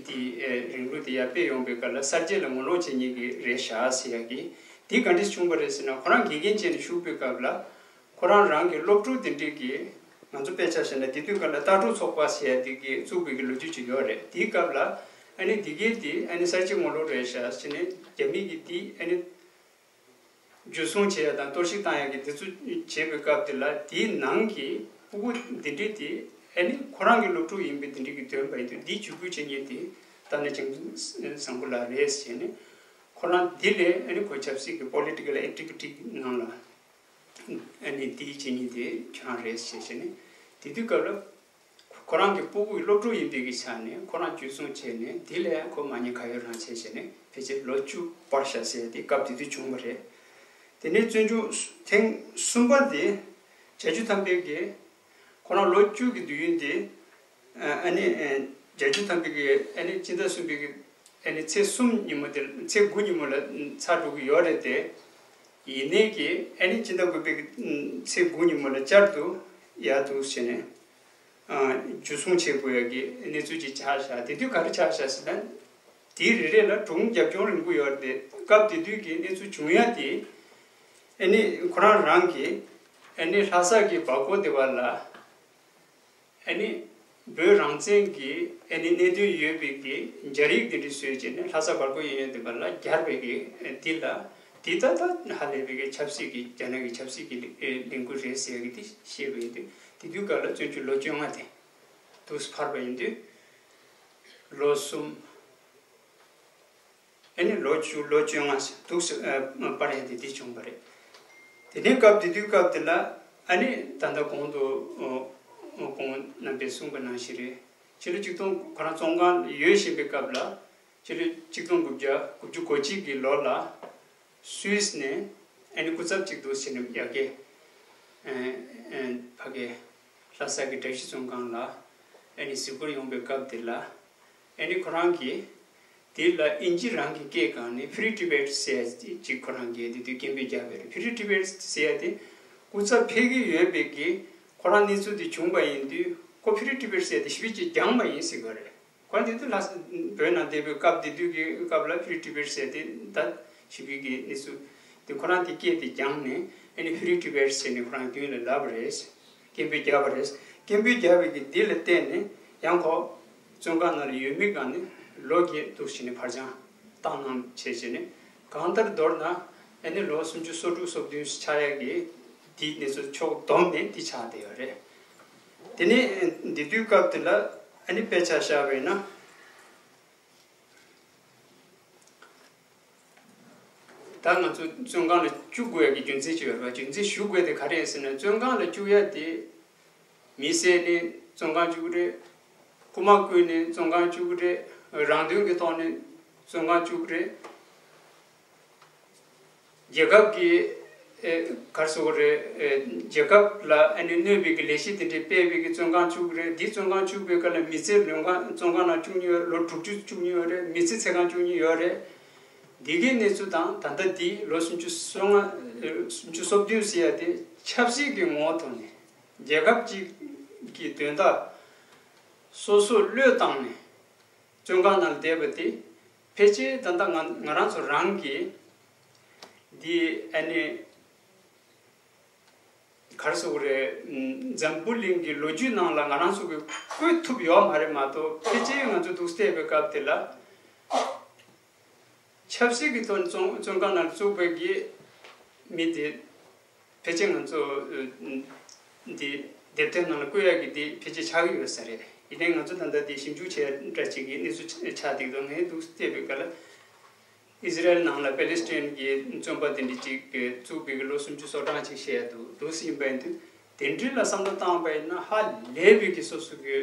འདི་རིང་ལུགས་དེ་ཡར་སྤེལ་ཡོང་པའི་སྐབས་ལ་གསར་བརྗེ་ལ་ངོ་ལོག་བྱེད་མཁན་གྱི་རེད་ཤག་ཟེར་ཡ་གི་དེ་ག་འདྲས་བྱུང་བ་རེད་ཟེར་ན། ཁོ་རང་དགེ་རྒན་བྱས་ནས་བཞུགས་པའི་སྐབས་ལ། ཁོ་རང་རང་གི་སློབ་ཕྲུག་དེ་འདྲས་ཀྱིས་ང་ཚོ་དཔེ་ཆ་བཞག་ན་དེ་དུས་སྐབས་ལ་ལྟ་གྲུབ་ཚོགས་པ་ཟེར་ཡ་དེ་གི་བཙུགས་པའི་གི་ལོ་རྒྱུས་ཅིག་ཡོད་རེད། དེའི་སྐབས་ལ་ཨ་ནི་དེ་གའི་དེ་ཨ་ནི་གསར་བརྗེ་ངོ་ལོག་རེད་ཤག་ཟེར་ནས་རྒྱ་མི་གི་དེ་ཨ་ནི་འཇུ་བཟུང་བྱེད་ཡ་དང་གཏོར་བཤིག་བཏང་ཡ་གི་དེ་ཚོ་བྱེད་པའི་སྐབས་དེ་ལ་དེའི་ནང་གི་ཕྲུ་གུ་འདི་འདྲས་དེ་ཨ་ནི་ཁོ་རང་གི་སློབ་ཕྲུག་ཡིན་པའི་དེ་འདྲས་ཀྱི་དོན་པ་ཡིན་དུས་འདི་འཇུ་སྐུལ་བྱེད་མཁན་དེ་ད་ནི་ཅིང་བཟང་པོ་ལགས་རེད་ཟེར་ནས། ཁོ་རང་འདི་ལས་ཨ་ནི་ཁོ་ཆབ་སྲིད་ཀྱི་པོ་ལི་ཊི་ཀལ་ཨེག་ཊི་བི་ཊི་ནང་ལ་ཨ་ནི་འདི་བྱེད་མཁན་དེ་ཁྱོད་རང་རེད་ཟེར་བྱས་ནས། དེ་དུས་སྐབས་ལ་ཁོ་རང་གི་ཕྲུ་གུ་ཡི་སློབ་ཕྲུག་ཡིན་པའི་གི་ཆ་ནས་ཁོ་རང་འཇུ་བཟུང་བྱས་ནས་འདི་ལས་ཁོ་མ་ཉེས་ཁ་གཡོགས་རང་བྱས་བྱས་ནས་ཕལ་ཆེར་ལོ་བཅུ་སྤར་བཞག་ཟེར་ཏེ་སྐབས་དེ་དུས་བྱུང་བ་རེད། དེ་ནས་བཙོན་འཇུག་ཐེངས་གསུམ་པ་དེ་བརྒྱད་ཅུ་ཐམ་པའི་གི་ཁོ་རང་ལོ་བཅུ་གི་དུས་ཡུན་དེ་ཨ་ནི་བརྒྱད་ཅུ་ཐམ་པའི་གི་ཨ་ནི་སྤྱི་ཟླ་གསུམ་པའི་གི་ཨ་ནི་ཚེས་གསུམ་ཉིན་མོ་དེ་ཚེས་དགུ་ཉིན་མོ་ལ་ཚར་འགྲོ་གི་ཡོད་རེད་དེ། ཡིན་ནའི་གི་ཨ་ནི་སྤྱི་ཟླ་དགུ་པའི་གི་ཚེས་དགུ་ཉིན་མོ་ལ་བསྐྱར་དུ་ཡར་དུ་བྱས་ནས་འཇུ་བཟུང་བྱེད་དགོས་ཡ་གི་གནས་ཚུལ་ཅིག་ཆགས་བཞག་དེ་དུས་ག་རེ་ཆགས་བཞག་ཟེར་ན། དེའི་རེ་རེ་ལ་གྲོན་རྒྱབ་ལྗོངས་རིང་པོ་ཡོད་རེད་དེ། སྐབས་དེ་དུས་ཀྱི་གནས་ཚུལ་བྱུང་ཡ་དེ་ཨ་ནི་ཁོ་རང་རང་གི་ཨ་ནི་ལྷ་ས་གི་བར་སྐོར་དེ་བ་ལ་ཨ་ནི་བོད་རང་བཙན་གྱི་ཨ་ནི་གནད་དོན་ཡོད་པའི་གི་སྦྱར་ཡིག་དེ་འདྲ་བཟོས་བྱས་ནས་ལྷ་ས་བར་སྐོར་གཡས་གཡོན་དེ་བ་ལ་སྦྱར་བའི་གི་འདི་ལ་འདི་ད་ལྟ་ཧ་ལས་པའི་གི་ཆབ་སྲིད་ཀྱི་རྒྱ་ནག་གི་ཆབ་སྲིད་ཀྱི་ལས་འགུལ་རེད་ཟེར་ཡ་གི་དེ་བཤད་པ་ཡིན་དུས། དེ་དུས་སྐབས་ལ་བཙོན་འཇུག་ལོ་བཅོ་ལྔ་དེ་དུས་སུ་འཕར་བ་ཡིན་དུས། ལོ་གསུམ། ཨ་ནི་ལོ་བཅུ་ལོ་བཅོ་ལྔ་འདུག་སེ་ཨ་སྤར་ཡ་དེ་དེ་བྱུང་བ་རེད། དེ་ནས་སྐབས་དེ་དུས་སྐབས་དེ་ལ་ཨ་ནི་ད་ལྟ་གོང་དུ་ཨ་གོང་རྣམ་པས་གསུངས་པ་ནང་བཞིན་རེད། ཕྱི་ལོ་ཆིག་སྟོང་ཁོ་རང་བཙོན་ཁང་ཡོད་བཞིན་པའི་སྐབས་ལ་ཕྱི་ལོ་ཆིག་སྟོང་དགུ་བརྒྱ་དགུ་བཅུ་གོ་གཅིག་གི་ལོ་ལ་སུད་སི་ནས་ཨ་ནི་སྐུ་ཚབ་ཅིག་འདུག་སེ་ནས་ཡ་གི་ཨ་ཨ་ཕ་གི་ལྷ་ས་གི་བཀྲ་ཤིས་བཙོན་ཁང་ལ་ཨ་ནི་གཟིགས་སྐོར་ཡོང་པའི་སྐབས་དེ་ལ། ཨ་ནི་ཁོ་རང་གིས་དེ་ལ་ཨིན་ཇི་རང་གི་སྐད་སྒང་ནས་Free Tibet ཟེར་ཡ་ཅིག་ཁོ་རང་གིས་དེ་དུས་སྐད་འབོད་རྒྱག་པ་རེད། Free Tibet ཟེར་ཡ་དེ་སྐུ་ཚབ་ཕེབས་ཀྱི་ཡོད་པའི་གི་ཁོ་རང་གནས་ཚུལ་དེ་བྱུང་བ་ཡིན་དུས་ཁོ་Free Tibet ཟེར་ཡ་དེ་ཞི་བའི་ཅིག་སྦྱངས་པ་ཡིན་ཟེར་གི་རེད། ཁོ་རང་དེ་དུས་ལྷ་ས་བོད་ནང་བསྡད་པའི་སྐབས་དེ་དུས་ཀྱི་སྐབས་ལ་Free Tibet ཟེར་ཡ་དེ་ད་ཞི་བའི་གི་གནས་ཚུལ་དེ་ཁོ་རང་དེ་སྐད་དེ་སྦྱངས་ནས་ཨ་ནི་Free Tibet ཟེར་ནས་ཁོ་རང་མདུན་ལ་ལབ་པ་རེད། སྐད་འབོད་བརྒྱབ་པ་རེད། སྐད་འབོད་བརྒྱབ་པའི་གི་འདི་ལ་བརྟེན་ནས་ཡང་ཁོ་བཙོན་ཁང་ནང་ལ་ཡོད་མི་སྒང་ནས་ལོ་བརྒྱད་འདུག་སེ་ནས་ཕར་འགྱངས་བཏང་གནང་བྱས་བྱས་ནས་གང་ལྟར་མདོར་ན་ཨ་ནི་ལོ་སུམ་ཅུ་སོ་དྲུག་སོ་བདུན་ཆགས་ཡ་གི་འདི་གནས་ཚུལ་ཕྱོགས་བསྡོམས་ནས་འདི་ཆགས་བསྡད་ཡོད་རེད། དེ་ནས་འདི་དུས་སྐབས་དེ་ལ་ཨ་ནི་དཔེ་ཆ་བཞག་པ་ཡིན་ན། ད་ང་ཚོ་བཙོན་ཁང་ལ་བཅུག་དགོས་ཡ་གི་རྒྱུ་མཚན་ཅིག་ཡོད་རེད་བ། རྒྱུ་མཚན་ཞུ་དགོས་དེ་ག་རེ་ཡིན་ཟེར་ན། བཙོན་ཁང་ལ་བཅུག་ཡ་དེ་མི་བསད་ནས་བཙོན་ཁང་བཅུག་གི་རེད། རྐུ་མ་རྐུས་ནས་བཙོན་ཁང་བཅུག་གི་རེད། རང་དོན་གྱི་ཐོག་ནས་བཙོན་ཁང་བཅུག་གི་རེད། རྒྱལ་ཁབ་ཀྱི་ཨེ་ག་རེ་ཟེར་དགོས་རེད། ཨེ་རྒྱལ་ཁབ་ལ་ཨ་ནི་གནོད་པའི་གི་ལས་གཞི་དེ་འདྲའི་སྤེལ་བའི་གི་བཙོན་ཁང་བཅུག་གི་རེད། འདི་བཙོན་ཁང་བཅུག་པའི་སྐབས་ལ་མི་ཚེ་ལོན་ཁང་བཙོན་ཁང་ནང་བཅུག་མྱོང་ཡོད་རེད། ལོ་དྲུག་ཅུ་བཅུག་མྱོང་ཡོད་རེད། མི་ཚེ་ཚེ་གང་བཅུག་མྱོང་ཡོད་རེད། འདི་གའི་གནས་ཚུལ་དང་ད་ལྟ་འདི་ལོ་སུམ་ཅུ་སོ་ལྔ་ཨེ་སུམ་ཅུ་སོ་བདུན་ཟེར་ཡ་དེ་ཆབ་སྲིད་ཀྱི་ངོ་བོ་ཐོག་ནས་རྒྱལ་ཁབ་ཅིག་གི་དོན་དག་སོ་སོ་བློས་བཏང་ནས་བཙོན་ཁང་ནང་བསྡད་པ་དེ་ཕལ་ཆེར་ད་ལྟ་ང་ང་རང་ཚོ་རང་གི་འདི་ཨ་ནི་ག་རེ་ཟེར་དགོས་རེད། འཛམ་བུ་གླིང་གི་ལོ་རྒྱུས་ནང་ལ་ང་རང་ཚོ་གིས་བཀོད་ཐུབ་ཡོད་མ་རེད་མ་གཏོགས། ཕལ་ཆེར་ང་ཚོ་འདུག་བལྟས་པའི་སྐབས་དེ་ལ་ཆབ་སྲིད་ཀྱི་ཐོག་ནས་བཙོན་བཙོན་ཁང་ནང་བཙུགས་པའི་གི་མི་དེ་ཕལ་ཆེར་ང་ཚོ་འདི་དེབ་ཐེར་ནང་ལ་བཀོད་ཡག་གི་དེ་ཕལ་ཆེར་ཆགས་ཀྱི་ཡོད་ས་རེད། ཡིན་ནའི་ང་ཚོ་ད་ལྟ་དེ་ཞིབ་འཇུག་བྱས་འདྲ་ཅིག་གི་གནས་ཚུལ་ཆགས་འདུག་དུས། ངས་འདུག་བལྟས་པའི་སྐབས་ལ། ཨི་ཟི་རལ་ནང་ལ་པེ་ལེ་སི་ཐན་གྱི་བཙོན་པ་དེ་འདྲ་ཅིག་བཙུགས་པའི་ལོ་སུམ་ཅུ་སོ་གྲངས་ཅིག་བཤད་འདུག་འདུག་སེ་ཡིན་པ་ཡིན་དུས། དེ་འདྲ་ལ་བསམ་བློ་བཏང་བ་ཡིན་ན་ཧ་ལས་པའི་གི་སོ་སོ་གི་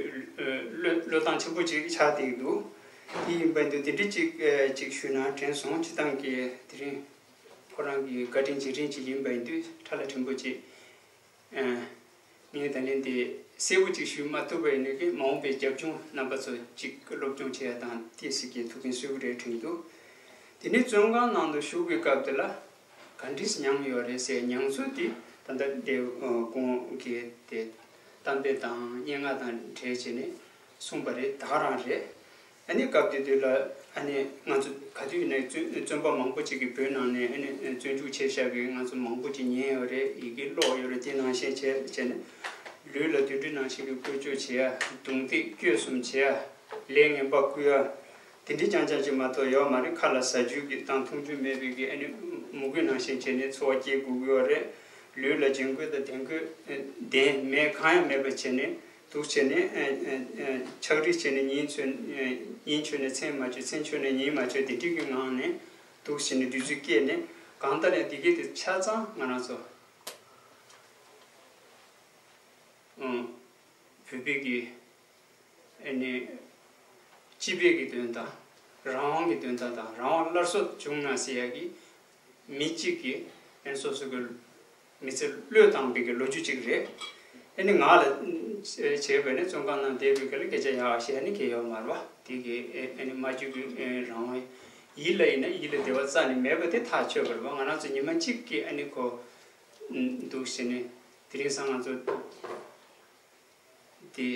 བློས་བློས་བཏང་ཆེན་པོ་ཅིག་ཆགས་བསྡད་འདུག་དེ་ཡིན་པ་ཡིན་དུས་དེ་འདྲ་ཅིག་ཅིག་ཞུས་ན་དྲན་སོང་། སྤྱིར་བཏང་གི་དེ་རིང་ཁོ་རང་གི་བཀའ་དྲིན་རྗེས་དྲན་ཅིག་ཡིན་པ་ཡིན་དུས་ཁྲ་ལ་ཕྲན་བུ་ཅིག་ཨ་ ངས་ད་ལན་དེ་གསལ་པོ་ཅིག་ཞུ་མ་ཐུབ་པ་ཡིན་ནའི་མ་འོངས་པའི་རྒྱབ་ལྗོངས་རྣམ་པ་ཚོ་ཅིག་སློབ་སྦྱོང་བྱེད་ཡ་དང་ཏོག་ཙམ་གྱི་ཐུགས་ཕན་གསོས་ཀྱི་རེད་དྲན་འདུག་དེ་ནས་བཙོན་ཁང་ནང་དུ་བཞུགས་པའི་སྐབས་དེ་ལ་ག་འདྲས་མྱངས་ཡོད་རེད་ཟེར། མྱངས་ཚུལ་དེ་ད་ལྟ་དེ་ཁོང་གིས་དེ་གཏམ་དཔེ་དང་སྙན་ངག་དང་འབྲེལ་བྱས་ནས་གསུངས་པ་རེད། ད་ག་རང་རེད། ཨ་ནི་སྐབས་དེ་དུས་ལ་ཨ་ནི་ང་ཚོ་ག་དུས་ཡིན་ནའི་བཙོན་བཙོན་པ་མང་པོ་ཅིག་གིས་བོད་ནང་ནས་ཨ་ནི་བཙོན་འཇུག་བྱས་བཞག་པའི་ང་ཚོ་མང་པོ་ཅིག་ཉན་ཡོད་རེད། ཡི་གེ་ཀློག་ཡོད་རེད། དེ་ནང་བཞིན་བྱས་བྱས་ནས་ལུས་ལ་དུད་འགྲོ་ནང་བཞིན་གྱི་བཀོལ་སྤྱོད་བྱེད་ཡ། རྡུང་རྡེག་བསྐྱོད་གསུམ་བྱེད་ཡ། ལས་ངན་པ་བསྐུལ་ཡ། དེ་འདྲའི་རྐྱང་རྐྱང་ཅིག་མ་གཏོགས་ཡོད་མ་རེད། ཁ་ལ་ཟ་རྒྱུ་གི་དང་འཐུང་རྒྱུ་མེད་པའི་གི་ཨ་ནི་མུ་གེ་ནང་བཞིན་བྱས་ནས་འཚོ་བ་སྐྱེལ་དགོས་ཀྱི་ཡོད་རེད། ལུས་ལ་བྱིང་རྒོད་དང་ལྡན་རྒོད་ལྡན་མེད་གང་ཡང་མེད་པ་བྱས་ནས། འདུག་བྱས་ནས་ཨ་ཨ་ཨ་ཕྱག་བྲིས་བྱས་ནས་ཉིན་མཚོན། ཨ་ཉིན་མཚོན་ནས་མཚན་མ་མཆོད། མཚན་མཚོན་ནས་ཉིན་མ་མཆོད། དེ་འདྲའི་གི་ངང་ནས་འདུག་བྱས་ནས་དུས་ཚོད་བསྐྱལ་ནས། གང་ལྟར་ཡང་དེ་གའི་དེ་ཆ་ཚང་ང་རང་ཚོ་ཨང་བོད་པའི་གི་ཨ་ནི་སྤྱི་པའི་གི་དོན་དང་རང་དབང་གི་དོན་དག་དང་རང་དབང་སླར་གསོ་བྱུང་ན་ཟེར་ཡ་གི་མི་གཅིག་གིས་ཨ་ནི་སོ་སོ་གི་མི་ཚེ་བློས་བཏང་བའི་གི་ལོ་རྒྱུས་གཅིག་རེད། ཨ་ནི་ང་ལ་བྱས་པས་ནི་བཙོན་ཁང་ནང་བསྡད་པའི་གི་ལ་སྐད་ཆ་ཡག་བཤད་ནི་གི་ཡོད་མ་རེད་བ། དེ་གི་ཨ་ནི་སྨྲ་བརྗོད་གི་རང་དབང་ཡིད་ལ་ཡིན་ན་ཡིད་ལ་བདེ་བ་རྩ་ནས་མེད་པ་དེ་ཐག་ཆོད་པ་རེད་བ། ང་རང་ཚོ་ཉི་མ་གཅིག་གི་ཨ་ནི་ཁོ་འདུག་ཟེར་ནས་དེ་རིང་སང་ང་ཚོ་དེ་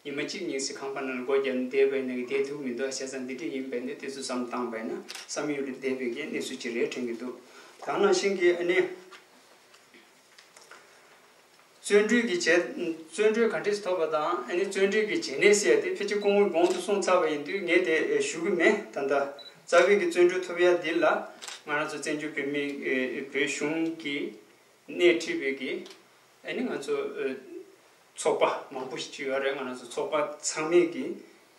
ཉི་མ་གཅིག་གཉིས་སུ་ཁང་པ་ནང་ལ་སྒོ་བརྒྱབ་ནས་བསྡད་པའི་ནང་གི་བསྡད་ཐུབ་མི་འདུག་བྱས་ཙང་འདི་འདྲ་ཡིན་པས་ནི་དེ་ཚོ་བསམ་བཏང་བས་ན་བསམ་ཡུལ་ལས་འདས་པའི་གི་གནས་ཚུལ་ཅིག་རེད་དྲན་གྱི་འདུག་དེ་ནང་བཞིན་གྱི་ཨ་ནི་བཙོན་གྲོལ་གྱི་བྱས། བཙོན་གྲོལ་ག་འདྲས་ཐོབ་པ་དང་ཨ་ནི་བཙོན་གྲོལ་གྱི་བྱས་ནས་ཟེར་ཡ་དེ་ཕལ་ཆེར་གོང་གོང་དུ་གསུངས་ཚར་བ་ཡིན་དུས་ངས་དེ་ཞུ་གི་མེད། ད་ལྟ་རྩ་བའི་གི་བཙོན་གྲོལ་ཐོབ་ཡ་འདི་ལ་ང་རང་ཚོ་བཙན་བྱོལ་བོད་མི་བོད་གཞུང་གི་སྣེ་ཁྲིད་པའི་གི་ཨ་ནི་ང་ཚོ་ཚོགས་པ་མང་པོ་ཞིག་ཡོད་རེད། ང་རང་ཚོ་ཚོགས་པ་ཚང་མས་གི་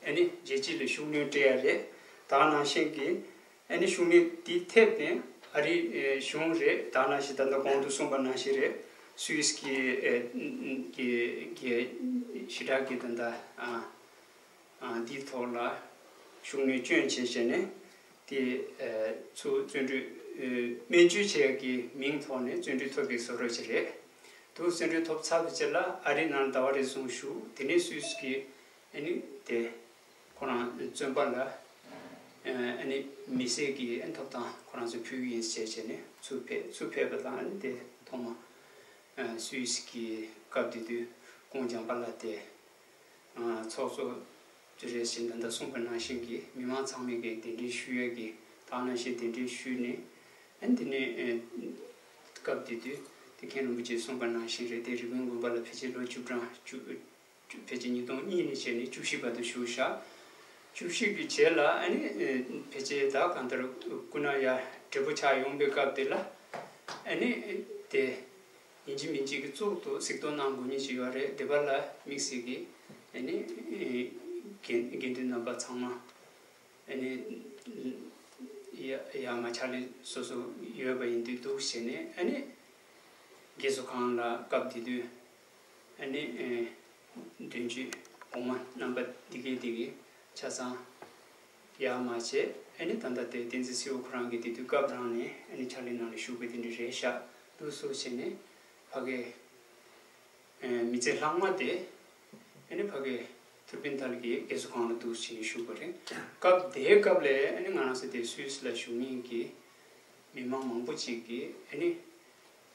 ཨ་ནི་རྒྱལ་སྤྱི་ལ་ཤུགས་སྣོན་སྤྲད་ཡ་རེད། ད་ག་ནང་བཞིན་གི་ཨ་ནི་ཤུགས་སྣོན་འདི་ཐེབས་ནས་ཨ་རི་གཞུང་རེད། ད་ག་ནང་བཞིན་ད་ལྟ་གོང་དུ་གསུངས་པ་ནང་བཞིན་རེད། སུད་སི་གི་གི་གི་ཞི་དྲག་གི་ད་ལྟ་ཨ་ཨ་འདིའི་ཐོག་ལ་ཤུགས་སྣོན་སྐྱོན་བྱས་བྱས་ནས་དེ་ཚོ་བཙོན་གྲོལ་སྨན་བཅོས་བྱེད་ཡག་གི་མིང་ཐོག་ནས་བཙོན་གྲོལ་ཐོབ་པའི་བཟོ་འདྲ་ཞིག་རེད་འདུག་བཙོན་གྲོལ་ཐོབ་ཚར་བའི་རྗེས་ལ་ཨ་རི་ནང་ཟླ་བ་རེ་ཟུང་བཞུགས། དེ་ནས་སུད་སི་གི་ཨ་ནི་དེ་ཁོ་རང་བཙོན་པ་ལ་ཨ་ནི་མི་སེར་གྱི་ཨ་ཐོབ་ཐང་ཁོ་རང་ཚོ་ཕུལ་གྱི་ཡིན་ཟེར་བྱས་ནས་ཚུར་ཕེབས། ཚུར་ཕེབས་པ་དང་ཨ་ནི་དེ་ཐོག་མ་སུད་སི་གི་སྐབས་དེ་དུས་ཀོང་ཇམ་པ་ལ་དེ། ཚོགས་གཙོ་ཅི་རེད་ཟེར་ད་ལྟ་གསུངས་པ་ནང་བཞིན་གྱི་མི་མང་ཚང་མས་ཀྱི་གདན་འདྲེན་ཞུ་ཡས་ཀྱི་དག་ནང་བཞིན་གདན་འདྲེན་ཞུས་ནས་ཨ་ནི་དེ་ནས་སྐབས་དེ་དུས་དེ་མཁན་རིན་པོ་ཆེས་གསུངས་པ་ནང་བཞིན་རེད། དེ་རི་པིན་དགོན་པ་ལ་ཕལ་ཆེར་ལོ་བཅུ་གྲངས་བཅུ་ཕལ་ཆེར་ཉིས་སྟོང་གཉིས་ནས་བྱས་ནས་བཅུ་བཞི་བར་དུ་བཞུགས་ཤག་བཅུ་བཞི་གི་རྗེས་ལ་ཨ་ནི་ཕལ་ཆེར་ད་གང་ལྟར་སྐུ་ན་ཡ་བགྲེས་པོ་ཆགས་ཡོང་པའི་སྐབས་དེ་ལ་ཨ་ནི་དེ། ཡིན་གཅིག་མིན་གཅིག་གི་གཙུག་ཏུ་གཟིགས་རྟོག་གནང་དགོས་ངེས་ཅིག་ཡོད་རེད། དེ་བ་ལ་དམིགས་བསལ་གྱི་ཨ་ནི་དགེ་དགེ་འདུན་རྣམ་པ་ཚང་མ་ཨ་ནི་ཡ་ཡར་མར་ཕྱག་ལས་སོ་སོ་ཡོད་པ་ཡིན་དུས་འདུག་བྱས་ནས་ཨ་ནི་དགེ་གསོ་ཁང་ལ་སྐབས་དེ་དུས་ཨ་ནི་དོན་གཅོད་གོང་མ་རྣམ་པ་འདི་གའི་འདི་གའི་ཆ་ཚང་ཡར་མར་བྱས། ཨ་ནི་ད་ལྟ་དེ་བསྟན་འཛིན་སེའུ་ཁོ་རང་གིས་དེ་དུས་སྐབས་རང་ནས་ཨ་ནི་ཕྱག་ལས་ནང་ལ་ཞུགས་པའི་དེ་འདྲ་རེད་ཤག་འདུག་སེ་བྱས་ནས་ཕ་གི་མི་ཚེ་ལྷག་མ་དེ་ཨ་ནི་ཕ་གི་ཐུར་པིན་ཐ་ལི་གི་རྒས་གསོ་ཁང་ལ་འདུག་སེ་བྱས་ནས་ཞུགས་པ་རེད། སྐབས་དེའི་སྐབས་ལ་ཨ་ནི་ང་རང་ཚོ་དེ་སུད་སི་ལ་བཞུགས་མཁན་གྱི་མི་མང་མང་པོ་ཅིག་གིས་ཨ་ནི་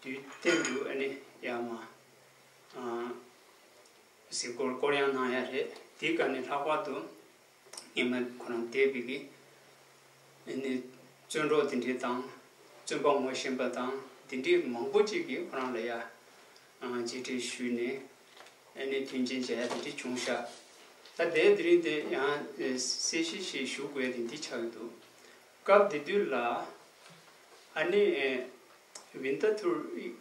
དུས་གཏན་དུ་ཨ་ནི་ཡར་མར་གཟིགས་སྐོར་སྐོར་གཡང་གནང་ཡ་རེད། དེའི་སྐབས་ནས་ལྷག་པར་དུ་སྔོན་མ་ཁོ་རང་བསྡད་པའི་གི་ཨ་ནི་བཙོན་རོགས་དེ་འདྲས་དང་བཙོན་པ་ངོ་ཤེས་པ་དང་དེ་འདྲས་མང་པོ་ཅིག་གིས་ཁོ་རང་ལ་ཡ་མཇལ་འཕྲད་ཞུས་ནས་ཨ་ནི་མཐུན་རྐྱེན་མཇལ་ཡ་དེ་འདྲས་བྱུང་ཤག་ད་ལྟའི་དེ་རིང་དེ་ཡང་གསལ་བཤད་ཞིག་ཞུ་དགོས་ཡ་དེ་འདི་ཆགས་ཀྱི་འདུག་སྐབས་དེ་དུས་ལ་ཨ་ནི་ཝིན་ཏ་ཐུར་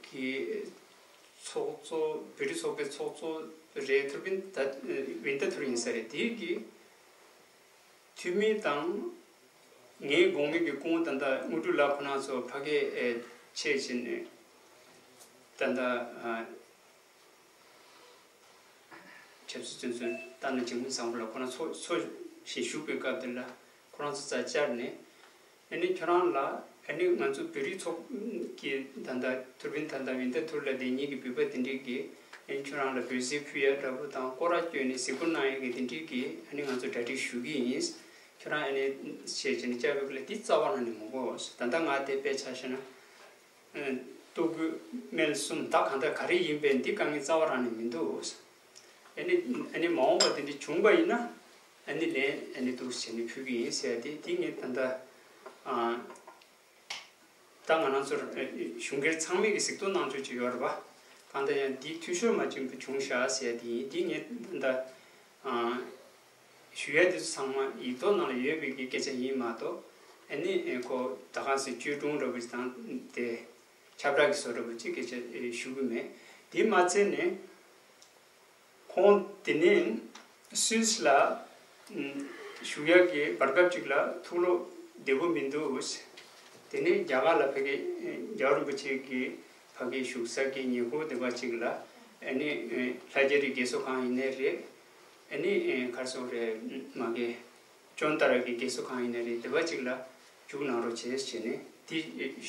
གྱི་ཚོགས་གཙོ་བོད་རིགས་ཚོགས་པའི་ཚོགས་གཙོ་རེད། ཐུར་པིན་ད་ཝིན་ཏ་ཐུར་ཡིན་ས་རེད། དེའི་གི་འཐུས་མི་དང་ངའི་དགོངས་མི་གི་སྐུ་ངོ་ད་ལྟ་དངོས་གྲུབ་ལགས་ཁོ་རང་ཚོ་ཕ་གིར་ཆེད་ཕྱིན་ནས་ད་ལྟ་ཆབ་སྲིད་བཙོན་ཟུར་སྟག་སྣ་འཇིགས་མེད་བཟང་པོ་ལགས་ཁོ་རང་ཚོ་ཚོ་ཞིག་བཞུགས་པའི་སྐབས་དེ་ལ་ཁོ་རང་ཚོ་རྩར་བཅར་ནས་ཨ་ནི་ཁྱོད་རང་ལ་ ཨ་ནི་ང་ཚོ་བོད་རིགས་ཚོགས་ཀྱི་ད་ལྟ་ཐུར་བིན་ད་ལྟ་བིན་ད་ཐུར་ལ་བསྡད་མཁན་གྱི་བོད་པ་དེ་འདྲས་ཀྱིས་ཨ་ནི་ཁྱོད་རང་ལ་འབོད་ཟས་ཕུལ་ཡ་འདྲ་པོ་དང་སྐོར་ར་བསྐྱོན་ནས་གཟིགས་སྐོར་གནང་ཡ་གི་དེ་འདྲས་ཀྱི་ཨ་ནི་ང་ཚོ་གྲ་སྒྲིག་ཞུ་གི་ཡིན། ཁྱོད་རང་ཨ་ནི་བྱས་བྱས་ནས་བཅར་བའི་སྐབས་ལ་དེ་རྩ་བ་རང་ནས་མི་དགོས། ད་ལྟ་ང་དེ་དཔེ་ཆ་བཞག་ན། ལྟོ་གོས་སྨན་གསུམ་ད་གང་ལྟར་ག་རེ་ཡིན་པའི་འདི་དཀའ་ངལ་རྩ་བ་རང་ནས་མི་འདུག་ཨ་ནི་ཨ་ནི་མ་འོངས་པ་དེ་འདྲ་བྱུང་པ་ཡིན་ན་ཨ་ནི་ལན་ཨ་ནི་འདུག་བྱས་ནས་ཕུལ་གི་ཡིན་ཟེར་ཏེ་དེ་ངས་ད་ལྟ་ཨ་ད་ང་རང་ཚོར་ཨ་གཞུང་སྒེར་ཚང་མས་ཀྱི་གཟིགས་རྟོག་གནང་ཕྱོགས་ཅིག་ཡོད་རེད་པ། གང་ལྟར་ཡང་འདི་འཐུས་ཤོར་མ་བྱུང་བྱུང་ཤག་ཟེར་དེ་ཡིན། དེ་ངས་ད་ལྟ་ཨ། ཞུ་ཡ་དེ་ཚོ་ཚང་མ་ཡིག་ཐོག་ནང་ལ་ཡོད་པའི་གི་སྐད་ཆ་ཡིན་མ་གཏོགས་ཨ་ནི་ཨེ་ཁོ་ད་ག་སེ་བཅོས་སྒྲུང་འདྲ་པོ་ཞིག་དང་དེ་ཁྱབ་བསྒྲགས་ཀྱི་བཟོ་འདྲ་པོ་ཅིག་སྐད་ཆ་ཨེ་ཞུ་གི་མེད། དེ་མ་ཚད་ནས་ཁོང་དེ་ནས་སུད་སི་ལ་ཨམ་བཞུགས་ཡ་གི་བར་སྐབས་ཅིག་ལ་ཐུགས་བློ་བདེ་པོ་མི་འདུག་དེ་ནས་རྒྱ་གར་ལ་ཕ་གི་རྒྱལ་བ་རིན་པོ་ཆེ་གི་ཕ་གི་བཞུགས་ས་གི་ཉེ་འཁོར་དེ་པ་ཅིག་ལ་ཨ་ནི་ལྷ་རྒྱ་རི་རྒས་གསོ་ཁང་ཡིན་ནའི་རེད། ཨ་ནི་ག་རེ་ཟེར་དགོས་རེད། མ་གི་ཅོན་ཏ་ར་གི་རྒས་གསོ་ཁང་ཡིན་ནའི་རེད། དེ་པ་ཅིག་ལ་བཅུག་གནང་རོགས་བྱས་བྱས་ནས་དེ་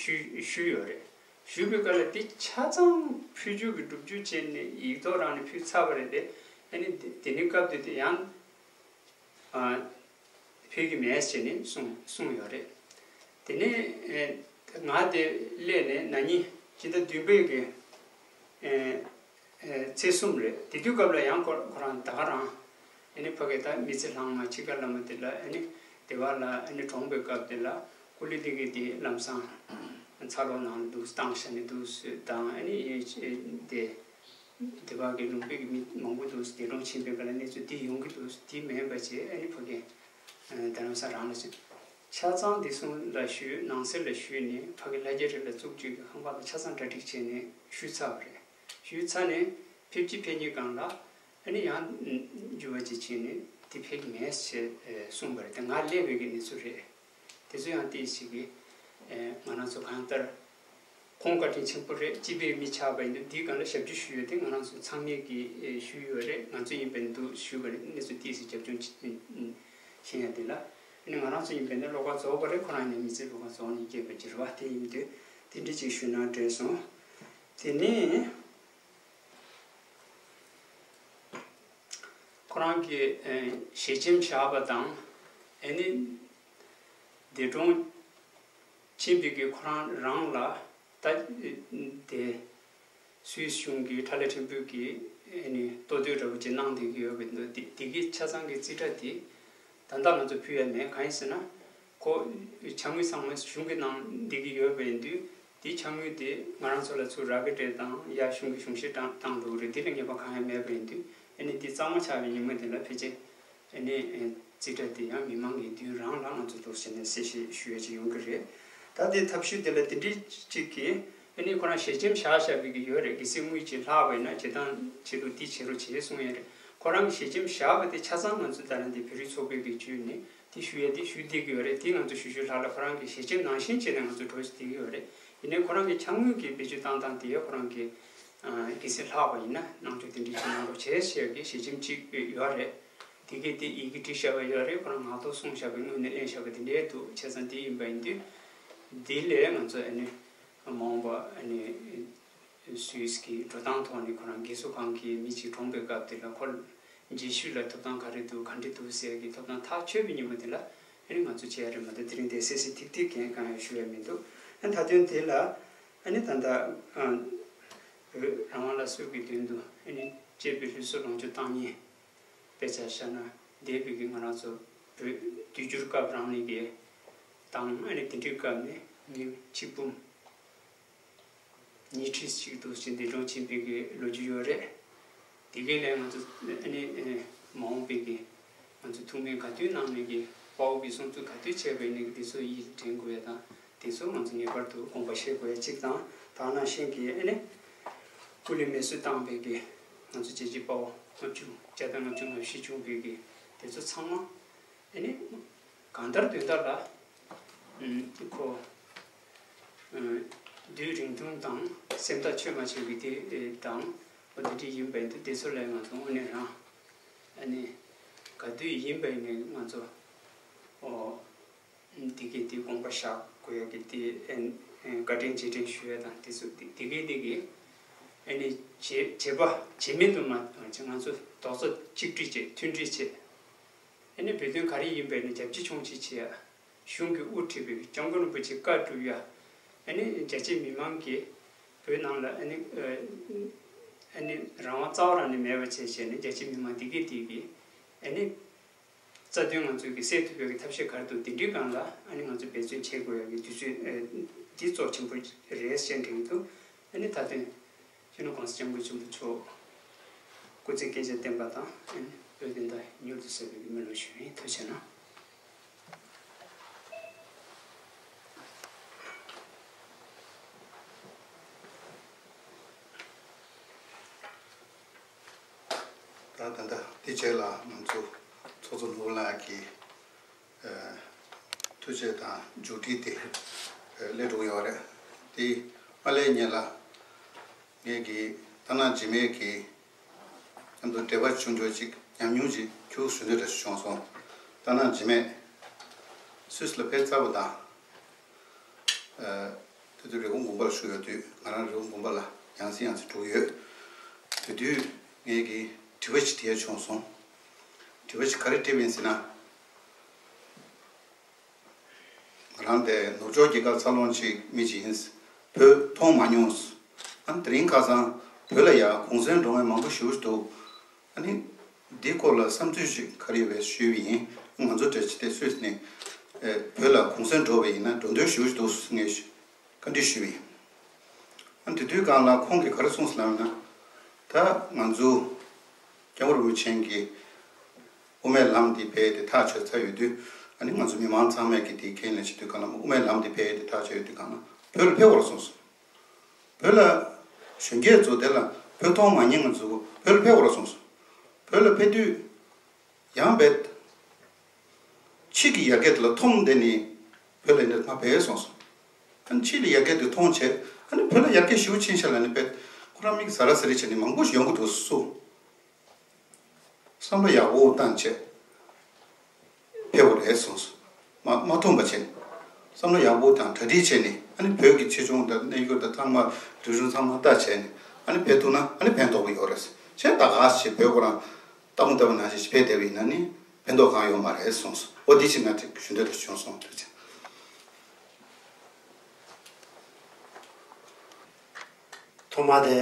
ཞུས་ཞུས་ཡོད་རེད། ཞུས་པའི་སྐབས་ལ་དེ་ཆ་ཚང་ཕུལ་རྒྱུ་གི་སྒྲུབ་རྒྱུ་བྱས་ནས་ཡིག་ཐོག་རང་ནས་ཕུལ་ཚར་བ་རེད་དེ། ཨ་ནི་དེ་དེ་ནི་སྐབས་དེ་དེ་ཡང་ཨ་ཕུལ་གི་མེད་ཟེར་ནས་གསུངས་གསུངས་ཡོད་རེད། དེ་ནས་ཨེ་ང་དེ་སླེབས་ནས་ན་ནིང་སྤྱི་ཟླ་བདུན་པའི་གི་ཨེ་ཨེ་ཚེས་གསུམ་རེད། དེ་དུས་སྐབས་ལ་ཡང་ཁོ་ཁོ་རང་ད་ག་རང་ཨ་ནི་ཕ་གི་ད་མི་ཚེ་ལྷག་མ་འཆི་ཁ་ལ་མ་དེ་ལ་ཨ་ནི་དེ་བ་ལ་ཨ་ནི་གྲོངས་པའི་སྐབས་དེ་ལ་ཀུ་ལི་དེ་གི་དེ་ལམ་སང་ཚ་ལོ་ནང་ལ་འདུག་བཏང་ཤ་ནི་འདུག་སུས་དང་ཨ་ནི་ཨེ་དེ། དེ་བར་གྱི་ལུང་པའི་གི་མི་མང་པོ་འདུག་དེ་སྒྲུང་ཕྱིན་པའི་སྐབས་ལ་གནས་ཚུལ་འདི་ཡོང་གི་འདུག་དེ་མིན་པ་བྱས་ཨ་ནི་ཕ་གི་རྡ་རམ་ས་རང་ལ་ཕྱིན། ཆ་ཚང་འདི་གསུང་ལ་ཞུས། ནང་གསེས་ལ་ཞུས་ནས་ཕ་གི་ལྷ་རྒྱ་རི་ལ་བཙུགས་བཅུག་གི་ཁང་པ་ལ་ཆ་ཚང་གྲ་སྒྲིག་བྱས་ནས་ཞུས་ཚར་བ་རེད། ཞུས་ཚར་ནས་ཕེབས་ཀྱི་ཕེབས་ཉིན་གང་ལ་ཨ་ནི་ཡང་འགྱུར་བ་ཅིག་ཕྱིན་ནས་དེ་ཕེབས་ཀྱི་མེད་ཅེས་གསུངས་པ་རེད། དེ་ང་སླེབས་པའི་གི་གནས་ཚུལ་རེད། དེ་ཚོ་ཡང་ཏོག་ཙམ་གྱིས་ང་རང་ཚོ་གང་ལྟར་ཁོང་བཀའ་དྲིན་ཆེན་པོ་རེད། སྤྱི་པའི་མི་ཆགས་པ་ཡིན་དུས་འདིའི་སྒང་ལ་ཞབས་ཕྱི་ཞུ་ཡོད་དེ་ང་རང་ཚོ་ཚང་མས་ཀྱིས་ཞུས་ཡོད་རེད། ང་ཚོ་ཡིན་པའི་འདུག་ཞུས་པ་རེད། གནས་ཚུལ་ཏོག་ཙམ་རྒྱབ་ལྗོངས་ཤེས་ཡ་དེ་ལ་ཨ་ནི་ང་རང་ཚོ་ཡིན་པའི་ནི་བློ་ཁ་རྫོགས་པ་རེད། ཁོ་རང་ཡིན་ན་མི་ཚེ་བློ་ཁ་རྫོགས་ནས་སྐྱེས་པ་ཅིག་རེད་བ། དེ་ཡིན་དུས་དེ་འདྲ་ཅིག་ཞུས་ན་འདྲ་སོང་། དེ་ནས། ཁོ་རང་གིས་ཨེ་ཞལ་ཆེམས་བཞག་པ་དང་ཨ་ནི་འདས་གྲོངས་ཕྱིན་པའི་གི་ཁོ་རང་རང་ལ་ད་དེ་སུད་སི་གཞུང་གི་ཁྲ་ལ་ཕྲན་བུ་གིས་ཨ་ནི་ལྟོ་ཐོས་འདྲ་པོ་ཅིག་གནང་བསྡད་ཀྱི་ཡོད་པའི་འདུག་དེ་དེ་གི་ཆ་ཚང་གི་རྩིས་ཁྲ་དེ་ད་ལྟ་ང་ཚོ་ཕུལ་ཡ་མེད། གང་ཡིན་ཟེར་ན། ཁོ་ཕྱག་དངུལ་ཚང་མ་གཞུང་གིས་གནང་བསྡད་ཀྱི་ཡོད་པ་ཡིན་དུས་དེའི་ཕྱག་དངུལ་དེ་ང་རང་ཚོ་ལ་ཚུར་རག་གི་རེད་དང་ཡ་གཞུང་གིས་གཞུང་བཞེས་བཏང་བཏང་འདུག་རེད། དེ་ལ་ངེས་པ་གང་ཡང་མེད་པ་ཡིན་དུས་ཨ་ནི་དེ་གཙང་མ་ཆགས་པའི་ཉིན་མོ་དེ་ལ་ཕལ་ཆེར་ཨ་ནི་རྩིས་ཁྲ་དེ་ཡང་མི་མང་གི་མདུན་རང་ལ་ང་ཚོ་འདུག་བྱས་ནས་གསལ་བཤད་ཞུ་ཡ་ཅིག་ཡོང་གི་རེད། ད་དེ་ཐབས་ཤེས་དེ་ལ་དེ་འདྲའི་གཅིག་གིས་ཨ་ནི་ཁོ་རང་ཞལ་ཆེམས་བཞག་བཞག་པའི་གི་ཡོད་རེད། གལ་སྲིད་དངུལ་ཅིག་ལྷག་པ་ཡིན་ན་བྱེད་སྟངས་བྱེད་ལུགས་འདི་བྱེད་རོགས་བྱེད་གསུང་ཡ་རེད། ཁོ་རང་གི་ཞལ་ཆེམས་བཞག་པ་དེ་ཆ་ཚང་ང་ཚོ་ད་རང་དེ་བོད་རིགས་ཚོགས་པའི་གི་བརྒྱུད་ནས། དེ་ཞུ་ཡ་དེ་ཞུ་བསྡད་ཀྱི་ཡོད་རེད། དེ་ང་ཚོ་ཞུ་ཞུ་ལྷག་ལྷག་ཁོ་རང་གི་ཞལ་ཆེམས་ནང་བཞིན་བྱས་ནས་ང་ཚོ་འགྲོ་བཞིན་བསྡད་ཀྱི་ཡོད་རེད། ཡིན་ནའི་ཁོ་རང་གི་ཕྱག་དངུལ་གྱི་བེད་སྤྱོད་བཏང་སྟངས་དེ་ཁོ་རང་གི་ཨ་གལ་སྲིད་ལྷག་པ་ཡིན་ན་གནང་ཕྱོགས་དེ་འདྲ་ཅིག་གནང་རོགས་བྱས་ཞེས་ཀྱི་ཞལ་ཆེམས་གཅིག་ཡོད་རེད། དེ་གས་དེ་ཡི་གེ་བྲིས་བཞག་པ་ཡོད་རེད། ཁོ་རང་ངག་ཐོག་གསུངས་བཞག་པའི་སྔོན་ནས་ལེན་བཞག་པ་དེ་འདྲའི་འདུག་བྱས་ཙང་དེ་ཡིན་པ་ཡིན་དུས་དེ་ལས་ང་ཚོ་ཨ་ནི་མ་འོངས་པ་ཨ་ནི་སུད་སི་གི་འགྲོ་སྟངས་ཐོག་ནས་ཁོ་རང་རྒས་གསོ་ཁང་གི་མི་གཅིག་གྲོངས་པའི་སྐབས་དེ་ལ་ཁོ་རྗེས་ཤུལ་ལ་ཐོབ་ཐང་ག་རེ་འདུག་ག་འདྲ་འདུག་ཟེར་གྱི་ཐོབ་ཐང་ཐག་ཆོད་པའི་ཉིན་མོ་དེ་ལ་ཨ་ནི་ང་ཚོ་བྱས་རེད་མ་གཏོགས་དེ་རིང་དེ་གསལ་གསལ་ཐིག་ཐིག་གང་གང་ཡང་ཞུ་ཡ་མི་འདུག་ཨ་ནི་མཐའ་དོན་དེ་ལ་ཨ་ནི་ད་ལྟ་ཨ་བོད་རང་དབང་སླར་གསོ་གི་དོན་དུ་ཨ་ནི་གཅེས་པའི་ལུས་སྲོག་ལོངས་སྤྱོད་བཏང་མཁན་དཔེ་ཆ་བཞག་ན་འདས་པའི་གི་ང་རང་ཚོ་བོད་དུས་འགྱུར་སྐབས་རང་ནས་གི་དང་ཨ་ནི་དེ་འདྲའི་སྐབས་ནས་མི་ཆིག་འབུམ། ཉིས་ཁྲི་ཞིག་འདུག་ཅིང་འདས་གྲོངས་ཕྱིན་པའི་གི་ལོ་རྒྱུས་ཡོད་རེད། དེ་གའི་ལས་ང་ཚོ་ཨ་ནི་ཨེ་མ་འོངས་པའི་གི་ང་ཚོ་ཐུགས་སྨོན་ག་དུས་གནང་མིན་གི་དཔའ་བོ་གི་གསུང་ཚུལ་ག་དུས་བྱས་པའི་ནི་འདི་ཚོ་ཡིད་དྲན་དགོས་ཡ་དང་དེ་ཚོ་ང་ཚོ་ངེས་པར་དུ་དགོངས་པ་བཞེས་དགོས་ཡ་གཅིག་དང་། ད་ནང་བཞིན་གི་ཨ་ནི་སྐུ་ལུས་མེ་གསོད་བཏང་པའི་གི་ང་ཚོ་རྒྱལ་གཅེས་དཔའ་བོ་ལྔ་བཅུ་བརྒྱ་དང་ལྔ་བཅུ་ང་བཞི་བྱུང་པའི་གི་དེ་ཚོ་ཚང་མ། ཨ་ནི་གང་ལྟར་དོན་དག་ལ་ཨུམ་ཁོ་ཨུམ་དུས་རིང་ཐུང་དང་སེམས་ཐག་ཆོད་མ་ཆོད་པའི་དེ་དང་འོ་དེ་འདྲ་ཡིན་པ་ཡིན་དུས་དེ་ཚོ་ལ་ང་ཚོ་དངོས་གནས་རང་ཨ་ནི་ག་དུས་ཡིན་པ་ཡིན་ནའི་ང་ཚོ་འོ་དེ་གས་དེ་དགོངས་པ་བཞག་ ཡོད་ཀྱི་དེ་ཨན་ཨན་བཀའ་དྲིན་རྗེས་དྲན་ཞུ་ཡ་དང་དེ་ཚོ་དེ་དེ་གའི་དེ་གའི་ཨ་ནི་བྱེད་བྱེད་པ་བྱེད་མེད་དུ་མ་བཏང་བྱས་ང་ཚོ་རྡོག་རྩ་གཅིག་སྒྲིལ་བྱས་མཐུན་སྒྲིལ་བྱས་ཨ་ནི་བོད་དོན་ག་རེ་ཡིན་པའི་ནི་རྒྱབ་ཇུས་ཆུང་ཆེ་བྱེད་ཡ། གཞུང་གིས་དབུ་ཁྲིད་པའི་སྐྱབས་མགོན་རིན་པོ་ཆེ་བཀའ་སྒྲུབ་ཡ། ཨ་ནི་རྒྱ་ཆེ་མི་མང་གིས་བོད་ནང་ལ་ཨ་ནི་ཨ་ནི་རང་དབང་རྩ་བ་རང་ནས་མེད་པ་བྱས་བྱས་ནས་རྒྱ་ཆེ་མི་མང་འདི་གས་འདི་གས་ཨ་ནི་རྩ་དོན་ང་ཚོས་ཀྱི་སེལ་ཐུབ་པའི་གི་ཐབས་ཤེས་ག་རེ་འདུག་དེ་འདྲའི་སྒང་ལ་ཨ་ནི་ང་ཚོས་འབད་བརྩོན་བྱེད་དགོས་ཡ་གི་དུས་ཚོད་ཨ་འདི་གཙོ་ཆེན་པོ་རེད་ཟེར་འདྲི་གི་འདུག་ཨ་ནི་ད་དོན། སྤྱི་ནོར་གོང་ས་སྐྱབས་མགོན་ཆེན་པོ་མཆོག་སྐུ་ཚེ་བསྐལ་བརྒྱར་བརྟན་པ་དང་ཨ་ནི་བོད་བདེན་མཐའ་མྱུར་དུ་གསལ་བའི་སྨོན་ལམ་ཞུ་ཡིན། ཐུགས་རྗེ་གནང་། ད་ད་ལྟ་དེ་རྗེས་ལ་ང་ཚོ་ཚོགས་གཙོ་ནོར་བུ་ལགས་ཀྱིས་ཐུགས་རྗེ་དང་མཇུག་སྒྲིལ་དེ་སླེབས་འགྲོ་གི་ཡོད་རེད། དེ་མ་སླེབས་སྔོན་ལ་ངས་ཀྱི་ཐ་ན་རྗེས་མའི་གི་མཉམ་དུ་འབྲེལ་བ་བྱུང་ཆོག་ཅིག་ཉམས་མྱོང་ཅིག་ཁྱུག་ཟུར་འདྲ་འདྲ་ཞིག་བྱུང་སོང་། ཐ་ན་རྗེས་མའི་སུད་སི་ལ་ཕེབས་ཚར་བ་དང་། དེ་དུས་རི་ཀོན་དགོན་པ་ལ་བཞུགས་ཡོད་དུས་ང་རང་རི་ཀོན་དགོན་པ་ལ་ཡང་སེ་ཡང་སེ་འགྲོ་གི་ཡོད། དེ་དུས་ངས་ཀྱི་དྲི་བ་ཞིག་དྲི་ཡ་བྱུང་སོང་། དྲི་བ་ཞིག་ག་རེ་དྲིས་པ་ཡིན་ཟེར་ན། ང་རང་དེ་ནུབ་ཕྱོགས་རྒྱལ་ཁབ་འཚར་ལོངས་ཅིག་མི་ཅིག་ཡིན། བོད་མཐོང་མ་མྱོང་། ཨ་ནི་དེ་རིང་ཁ་སང་བོད་ལ་ཡ་གུང་སེང་འགྲོ་མཁན་མང་པོ་ཞེ་པོ་ཅིག་འདུག་ཨ་ནི་འདིའི་སྐོར་ལ་བསམ་ཚུལ་ཞིག་ག་རེ་ཡོད་པས་ཞུས་པ་ཡིན། ང་ཚོ་འདྲ་ཅིག་དེ་སུད་སི་ནས་ཨེ་བོད་ལ་གུང་སེང་འགྲོ་བ་ཡིན་ན་འགྲོ་འདོད་ཞེ་པོ་ཅིག་འདུག་ངས་བཀའ་འདྲི་ཞུས་པ་ཡིན། ཨ་ནི་དེ་དུས་སྒང་ལ་ཁོང་གིས་ག་རེ་གསུངས་སོང་ལབ་ན། ད་ང་ཚོ་སྐྱབས་མགོན་རིན་པོ་ཆེ་གིས་དབུ་མའི་ལམ་འདི་རྦད་དེ་ཐག་ཆོད་ཚར་ཡོད་དུས། ཨ་ནི་ང་ཚོ་མི་མང་ཚང་མས་ཀྱིས་དེའི་འགན་ལེན་བྱེད་དུས་སྒང་ལ་དབུ་མའི་ལམ་འདི་རྦད་དེ་ཐག་ཆོད་ཡོད་དུས་སྒང་ལ་བོད་ལ་ཕེབས་དགོས་རེད་གསུངས་སོང་། བོད་ལ་གཞོན་སྐྱེས་ཚོ་དེ་ལ་བོད་མཐོང་མ་མྱོང་མཁན་ཚོ་བོད་ལ་ཕེབས་དགོས་རེད་གསུངས་སོང་། བོད་ལ་ཕེབས་དུས་ཡང་རྦད་ཕྱི་གི་ཡར་རྒྱས་དེ་ལ་མཐོང་བསྡད་ནས་བོད་ལ་འདིར་མ་ཕེབས་གསུངས་སོང་། ཨ་ནི་ཕྱི་ལ་ཡར་རྒྱས་དེ་མཐོང་བྱས་ཨ་ནི་བོད་ལ་ཡར་རྒྱས་ཞེ་པོ་ཕྱིན་ཤག་ལབ་ནས་རྦད་ཁོ་རང་མིག་ཟ་ར་ཟ་རི་བྱས་ནས་མང་པོ་ཞིག་ཡོང་གི་འདུག་སུ། བསམ་བློ་ཡག་པོ་བཏང་བྱས་ཕེབས་དགོས་རེད་གསུངས་སོང་། མ་མ་མཐོང་པ་བྱས་ནས་བསམ་བློ་ཡག་པོ་དང་གྲ་སྒྲིག་བྱས་ནས་ཨ་ནི་བོད་ཀྱི་ཆེ་ཆུང་དང་གནས་སྐོར་དང་ཚང་མ་རིག་གཞུང་ཚང་མ་ལྟ་བྱས་ནས་ཨ་ནི་ཕེབས་ཐུབ་ན་ཨ་ནི་ཕན་ཐོགས་པ་ཡོད་རེད། བྱས་ད་ག་ཞིག་བོད་ཁོ་རང་སྟག་མོ་ལྟ་བུ་ནང་བཞིན་ཕེབས་བསྡད་པ་ཡིན་ན་ནི་ཕན་ཐོགས་གང་ཡོད་མ་རེད་གསུངས་སོང་། འོ་འདི་ཕྱིན་ན་དེ་ཞུ་འདོད་དུ་བྱུང་སོང་། ཐུགས་རྗེ་ཆེ། ཐོག་མ་དེ་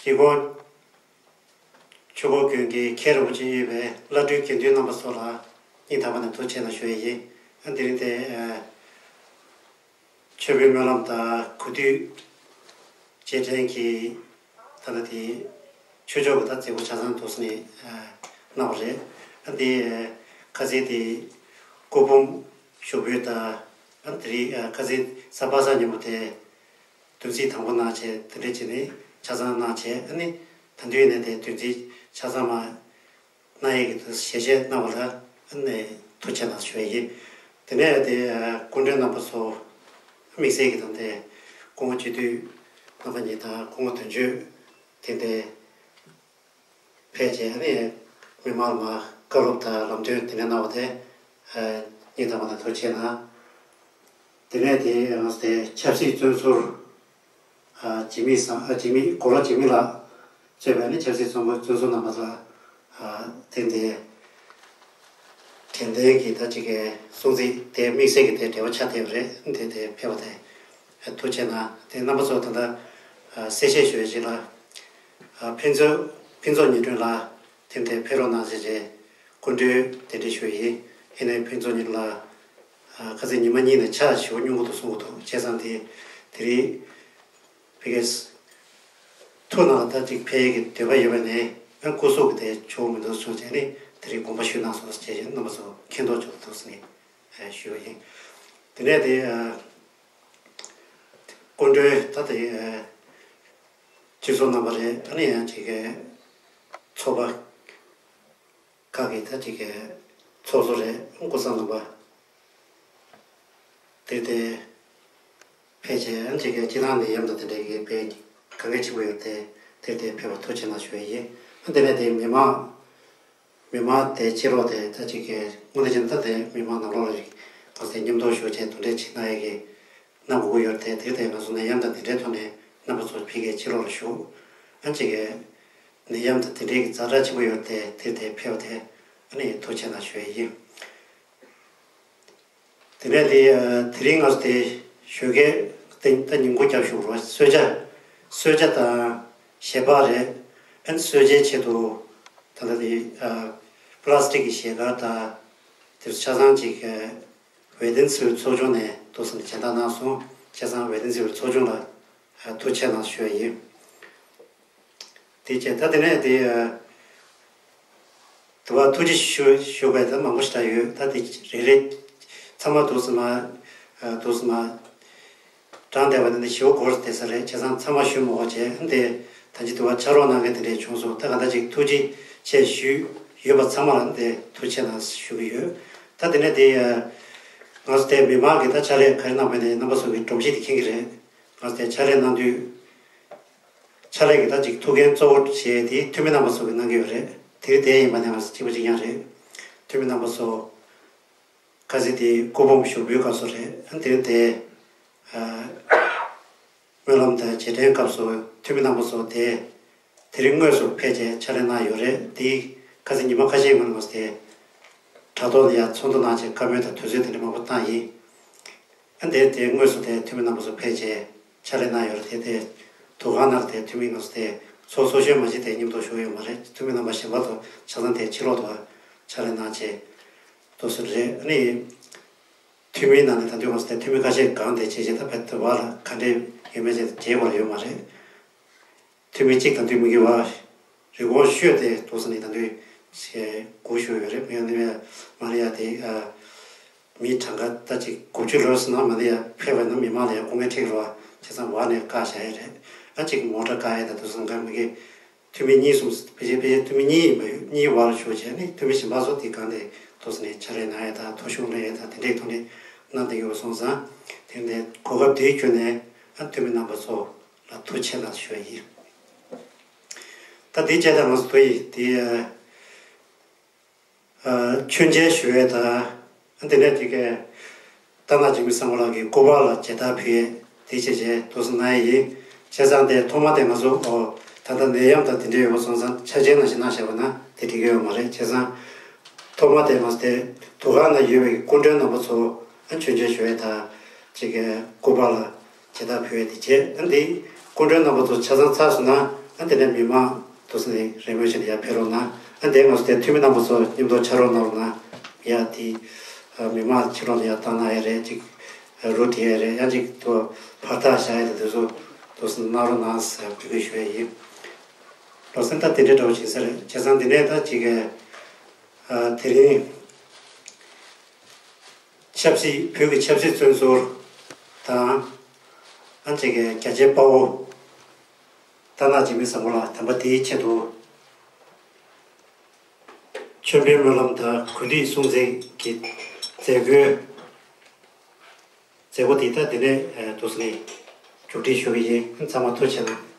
རི་ཀོན་ཆོས་འཁོར་དགོན་གྱི་མཁན་རིན་པོ་ཆེ་ཡོད་པའི་བླ་སྤྲུལ་དགེ་འདུན་རྣམ་པ་ཚོ་ལ་སྙིང་ཐག་པ་ནས་ཐུགས་རྗེ་ཆེ་གནང་ཞུ་ཡས་ཡིན། ཨ་དེ་རིང་དེ་ཨ་མཆོད་འབུལ་སྨོན་ལམ་དང་གུས་འདུད་རྗེས་དྲན་གྱི་ད་ལྟ་དེ་ཆོས་ཕྱོགས་ཀྱི་ད་མཛད་སྒོ་ཆ་ཚང་འདུག་སེ་ནས་ཨ་གནང་བ་རེད། ཨ་དེ་ཁ་སང་དེ་སྐུ་འབུམ་ཞུགས་འབུལ་དང་ཨ་དེ་རིང་ཨ་ཁ་སང་གཟའ་པ་སངས་ཉིན་མོ་དེ། བདུན་ཚིགས་དང་པོ་གནང་བྱས་དེ་འདྲ་བྱས་ནས་ཆ་ཚང་གནང་བྱས་ཨ་ནི་ད་དུང་ནས་དེ་བདུན་ཚིགས་ཆ་ཚང་མ་གནང་ཡས་ཀྱི་དུ་ཞལ་བཞེས་གནང་བ་ལ་ཨ་ནི་ཐུགས་རྗེ་གནང་ཞུ་ཡས་ཡིན། དེ་ནས་དེ་སྐུ་མགྲོན་རྣམ་པ་ཚོ་དམིགས་བསལ་གྱི་དང་དེ་སྐུ་ངོ་སྤྱི་འཐུས་རྣམ་པ་གཉིས་དང་སྐུ་ངོ་དོན་གཅོད་དེ་འདྲའི་ཕེབས་བྱས་ཨ་ནི་མི་མང་ལ་བཀའ་སློབ་དང་ལམ་སྟོན་དེ་འདྲ་གནང་བ་དེ་སྙིང་ཐག་པ་ནས་ཐུགས་རྗེ་གནང་། དེ་ནས་དེ་ང་ཚོ་དེ་ཆབ་སྲིད་བཙོན་ཟུར་འཇིགས་མེད་བཟང་འཇིགས་མེད་དགུང་ལོ་འཇིགས་མེད་ལགས་གཙོས་པའི་ནི་ཆབ་སྲིད་བཙོན་པ་བཙོན་ཟུར་རྣམ་པ་ཚོ་དེ་འདི་དྲན་རྟེན་གྱི་ད་ཅིག་གི་སྲུང་བརྩི་དེ་དམིགས་བསལ་གྱི་དེ་འབྲེལ་བ་ཆགས་བསྡད་པ་རེད། དེ་དེ་ཕེབས་པ་དེ། ཐུགས་རྗེ་གནང་། དེ་རྣམ་པ་ཚོ་ད་ལྟ་གསལ་བཤད་ཞུ་བའི་རྗེས་ལ་ཕུན་ཚོགས་ཕུན་ཚོགས་ཉི་སྒྲོན་ལགས་དེ་འདྲའི་ཕེབས་རོགས་གནང་ཟེར་རྗེས་སྐུ་མགྲོན་དེ་འདྲ་ཞུ་ཡིན། ཡིན་ནའི་ཕུན་ཚོགས་ཉི་སྒྲོན་ལགས་ཁ་སང་ཉི་མ་གཉིས་ནས་ཕྱག་ཞེ་པོ་སྙུང་གི་འདུག་གསུང་གི་འདུག་བྱས་ཙང་དེ་དེ་རིང་ཕ་གིའི་ཐུགས་ནང་ལ་ད་ཅིག་ཕེབས་ཡས་ཀྱི་འདོད་པ་ཡོད་པ་ནས་སྐུ་གཟུགས་ཀྱི་དེ་ཆོག་མི་འདུག་གསུངས་བྱས་ནས་དེ་རིང་དགོངས་པ་ཞུས་གནང་སོང་ཟེར་བྱས་རྣམ་པ་ཚོ་མཁྱེན་རྟོགས་བྱུང་འདུག་ཟེར་ནས་ཞུས་པ་ཡིན། དེ་ནས་དེ། སྐུ་མགྲོན་ད་ལྟ་སྤྱི་ཚོགས་རྣམ་པ་རེད། ཨ་ནི་ཡང་ཅིག་གི་ཚོགས་པ་ཁག་གི་ད་ཅིག་གི་ཚོགས་གཙོ་རེད། སྐུ་གཟུགས་རྣམ་པ་དེ་དེ་ཕལ་ཆེར་ཨ་ཅིག་གི་སྤྱི་བཏང་ནད་ཡམས་དང་དེ་འདྲའི་གི་དཔེ་གང་ག་ཆེན་པོ་ཡོད་དེ་དེ་དེ་ཕེབས་པ་ཐུགས་རྗེ་གནང་ཞུ་ཡས་ཡིན། ཨ་དེ་ནས་དེ་མི་མང་མི་མང་དེ་ཕྱི་ལོགས་དེ་ད་ཅིག་གི་དངོས་གནས་བྱས་ན་ད་དེ་མི་མང་ནང་ལོགས་ལ་ཞིག་ ཁོང་ཚོས་མཉམ་དུ་ཞུགས་བྱས་དུ་འགྲེལ་བྱེད་གནང་ཡས་ཀྱི་གནང་དགོས་ཀྱི་ཡོད་རེད་དེ། དེར་དེ་ང་ཚོ་ནད་ཡམས་དང་དེ་འདྲའི་ཐོག་ནས་རྣམ་པ་ཚོ་ཕ་གིར་ཕྱི་ལོགས་ལ་བཞུགས། ཨ་ཅིག་གི་ནད་ཡམས་དང་དེ་འདྲའི་གི་ཛ་དྲག་ཆེན་པོ་ཡོད་རེད་དེ། དེར་དེ་ཕེབས་པ་དེ་ཨ་ནི་ཐུགས་རྗེ་ཆེ་གནང་ཞུ་ཡས་ཡིན། དེ་ནས་དེ་དེ་རིང་ང་ཚོ་དེ་ཞོགས་ཀས་ད་ཉིན་གུང་རྒྱབ་བཞུགས་རོགས། གསོལ་ཇ་གསོལ་ཇ་དང་ཞལ་འབག་རེད། ཨ་ནི་གསོལ་ཇའི་ཆེད་དུ་ད་ལྟ་དེ་པ་ལ་སི་ཊིག་གི་ཞལ་དཀར་དང་། དེ་ཆ་ཚང་ཅིག་ཝེ་ཏིན་སི་ཝིལ་ཚོགས་ཆུང་ནས་འདུག་སེ་ནས་སྦྱིན་བདག་གནང་སོང་། བྱས་ཙང་ཝེ་ཏིན་སི་ཝིལ་ཚོགས་ཆུང་ལ་ཐུགས་རྗེ་ཆེ་གནང་ཞུ་ཡ་ཡིན། དེ་བྱས་ད་དེ་ནས་དེ་དུ་བ་ཐུགས་རྗེ་ཞུ་ཞུ་བའི་ད་མང་པོ་ཞིག་ད་ཡོད། ད་དེ་རེ་རེ་ཚང་མ་འདུག་སེ་མ་འདུག་སེ་མ་དྲངས་བསྡད་པ་དེ་ནི་ཞེ་པོ་འགོར་བསྡད་ས་རེད། བྱས་ཙང་ཚང་མ་ཞུ་མི་དགོས་བྱས་འདི་ད་ཅི་དུ་བ་ཕྱག་རོགས་གནང་མཁན་དེ་འདྲས་བྱུང་སོང་། ད་ག་འདྲ་ཅིག་ཐུགས་རྗེ་ཆེ་ཞུས་ཡོད་པ་ཚང་མ་ལ་འདི་ཐུགས་རྗེ་ཆེ་གནང་ཞུ་གི་ཡོད། ད་དེ་ནས་དེ་ང་ཚོ་དེ་མི་མང་གི་ད་ཕྱག་ལས་ག་རེ་གནང་བ་ནས་རྣམ་པ་ཚོ་གི་སྒྲོམ་གཞི་དེ་མཁྱེན་གི་རེད། ང་ཚོ་དེ་ཕྱག་ལས་གནང་དུས་ཕྱག་ལས་ཀྱི་ད་ཅིག་ཐུགས་འགན་གཙོ་བོ་བྱས་དེ་འཐུས་མི་རྣམ་པ་ཚོ་གི་གནང་གི་ཡོད་རེད། དེ་དེ་ཡིན་པ་ནས་ང་ཚོ་གཅིག་པ་གཅིག་རྐྱང་རེད། འཐུས་མི་རྣམ་པ་ཚོ་ཁ་སང་དེ་སྐུ་འབུམ་ཞུགས་འབུལ་སྐབས་སུ་རེད། ཨ་དེ་དེ་སྨོན་ལམ་དང་རྗེས་དྲན་སྐབས་སུ་འཐུས་མི་རྣམ་པ་ཚོ་དེ་དེ་རིང་དངོས་སུ་ཕེབས་བྱས་ཕྱག་ལས་གནང་ཡོད་རེད། དེ་ཁ་སང་ཉི་མ་ཁ་ཤས་སྔོན་མ་དེ་དྲ་ཐོག་ལ་ཡང་ཚོགས་འདུ་གནང་བྱས་བཀའ་མོལ་དང་དུས་ཚོད་དེ་འདྲ་མང་པོ་བཏང་ཡིན། ཨ་དེ་དེ་དངོས་སུ་དེ་འཐུས་མི་རྣམ་པ་ཚོ་ཕེབས་བྱས་ཕྱག་ལས་གནང་ཡོད་རེད། དེ་དེ་དུ་ཁང་ནང་དེ་འཐུས་མི་ང་ཚོ་དེ་ཚོགས་གཙོ་གཞོན་མ་གཅིག་དེ་མཉམ་དུ་བཞུགས་ཡོད་མ་རེད། འཐུས་མི་རྣམ་པ་གཞན་པ་ཚོ་ཆ་ཚང་དེ་ཕྱི་ལོགས་དུ་ཕྱག་ལས་གནང་བྱས་འདུག་སེ་རེད། ཨ་ནི་འཐུས་མིའི་ནང་ནས་ད་དུང་ང་ཚོ་དེ་འཐུས་མི་ཁ་ཤས་གང་དེ་བྱས་བྱས་ད་ཕེབས་ཐུབ་པ་ལ་ག་འདྲས་ཡོད་མེད་བྱས་མཇལ་བར་ཡོད་མ་རེད། འཐུས་མི་གཅིག་དང་འཐུས་མི་གཉིས་བར་རི་ཀོན་ཤོས་དེ་འདུག་སེ་ནས་ད་དུང་ཞེ་དགུ་ཞུ་ཡོད་རེད། མི་ཡོང་ནི་མ་རེད་ཡ། དེ་མི་གྲངས་ཀ་ད་ཅིག་དགུ་བཅུ་ལོན་སོང་ན་མ་ནི་ཡ་ཕེབས་པ་ན་མི་མང་ལ་ཡ་སྐུ་ངལ་འཕྲད་རོགས། བྱས་ཙང་བར་ནས་བཀག་བཞག་ཡ་རེད། ཨ་ཅིག་མོ་ཊ་བཀག་ཡ་ད་འདུག་སེ་འགའ་མི་གི་འཐུས་མི་གཉིས་གསུམ་ཕལ་ཆེར་ཕལ་ཆེར་འཐུས་མི་གཉིས་ཡིན་པ་ཡོད། གཉིས་བར་ཞུ་བྱས་ནས་འཐུས་མི་གཞན་པ་ཚོ་དེ་གང་དེ་འདུག་སེ་ནས་ཕྱག་ལས་གནང་ཡ་དང་ཐོ་གཞུང་ལེན་ཡ་དང་དེ་འདྲའི་ཐོག་ནས་གནང་བསྡད་ཡོད་པ་སོང་ཙང་། དེ་ནས་གོ་སྐབས་དེའི་བརྒྱུད་ནས་ཨ་འཐུས་མི་རྣམ་པ་ཚོ་ལ་ཐུགས་རྗེ་ཆེ་གནང་ཞུ་ཡ་ཡིན། ད་དེ་བྱས་ད་ང་ཚོ་དེ་ཡི་དེ་ཨ་མཆོད་མཇལ་ཞུ་ཡས་དང་། དེ་ནས་དེ་གའི་རྟ་ནག་འཇིགས་མེད་བཟང་པོ་ལགས་ཀྱི་སྐུ་པར་ལ་མཇལ་དར་ཕུལ་ཡས་དེ་བྱས་བྱས་འདུག་སེ་གནང་ཡས་ཡིན། བྱས་ཙང་དེ་ཐོག་མ་དེ་ང་ཚོ་ཨོ་ད་ལྟ་ནད་ཡམས་དང་དེ་འདྲ་ཡོད་པ་སོང་ཙང་ཆ་རྐྱེན་ནང་བཞིན་གནང་བཞག་པ་ན་དེ་འགྲིག་གི་ཡོད་མ་རེད། བྱས་ཙང་ཐོག་མ་དེ་ང་ཚོ་དེ་དུ་ཁང་ནང་ཡོད་པའི་སྐུ་མགྲོན་རྣམ་པ་ཚོ་ཨ་མཆོད་མཇལ་ཞུ་ཡས་དང་ཅིག་གི་སྐུ་པར་ལ་མཇལ་དར་ཕུལ་ཡས་དེ་བྱས། ཨ་འདི་སྐུ་མགྲོན་རྣམ་པ་ཚོ་ཆ་ཚང་ཚར་སོང་ན་ཨ་དེ་ནས་མི་མང་འདུག་སེ་ནས་རེ་སྨོན་ཞུ་ནས་ཡར་ཕེབས་རོགས་གནང་། ཨ་འདི་ང་ཚོ་དེ་འཐུས་མི་རྣམ་པ་ཚོ་མཉམ་དུ་ཕྱག་རོགས་གནང་རོགས་གནང་། ཡ་དེ་མི་མང་ཕྱི་ལོགས་ནས་ཡར་བཏང་གནང་ཡས་རེད། ཅིག་རུ་དེ་ཡས་རེད། ཡང་ཅིག་ཏུ་ཕར་ཐག་བཞག་ཡས་དེ་ཚོ་འདུག་སེ་གནང་རོགས་གནང་ཟེར་འབོད་སྐུལ་ཞུ་ཡས་ཡིན། ལོ་སེམས་ད་དེ་འདྲའི་འདྲ་བོ་ཞིག་ཟེར་རེད། བྱས་ཙང་འདི་ནས་ད་ཅིག་གི་ཨ་དེ་རིང་ཆབ་སྲིད་བོད་ཀྱི་ཆབ་སྲིད་བཙོན་ཟུར་དང་། ཨ་ཅིག་གི་རྒྱ་ཆེའི་དཔའ་བོ་རྟ་ནག་འཇིགས་མེད་བཟང་པོ་ལགས་དམ་པ་དེའི་ཆེད་དུ་མཆོད་འབུལ་སྨོན་ལམ་དང་གུས་འདུད་སྲུང་བརྩི་གི་མཛད་སྒོའི་མཛད་སྒོ་དེ་ད་འདི་ནས་འདུག་སེ་ནས་མཇུག་སྒྲིལ་ཞུ་གི་ཡིན། ཚང་མ་ཐུགས་རྗེ་གནང་།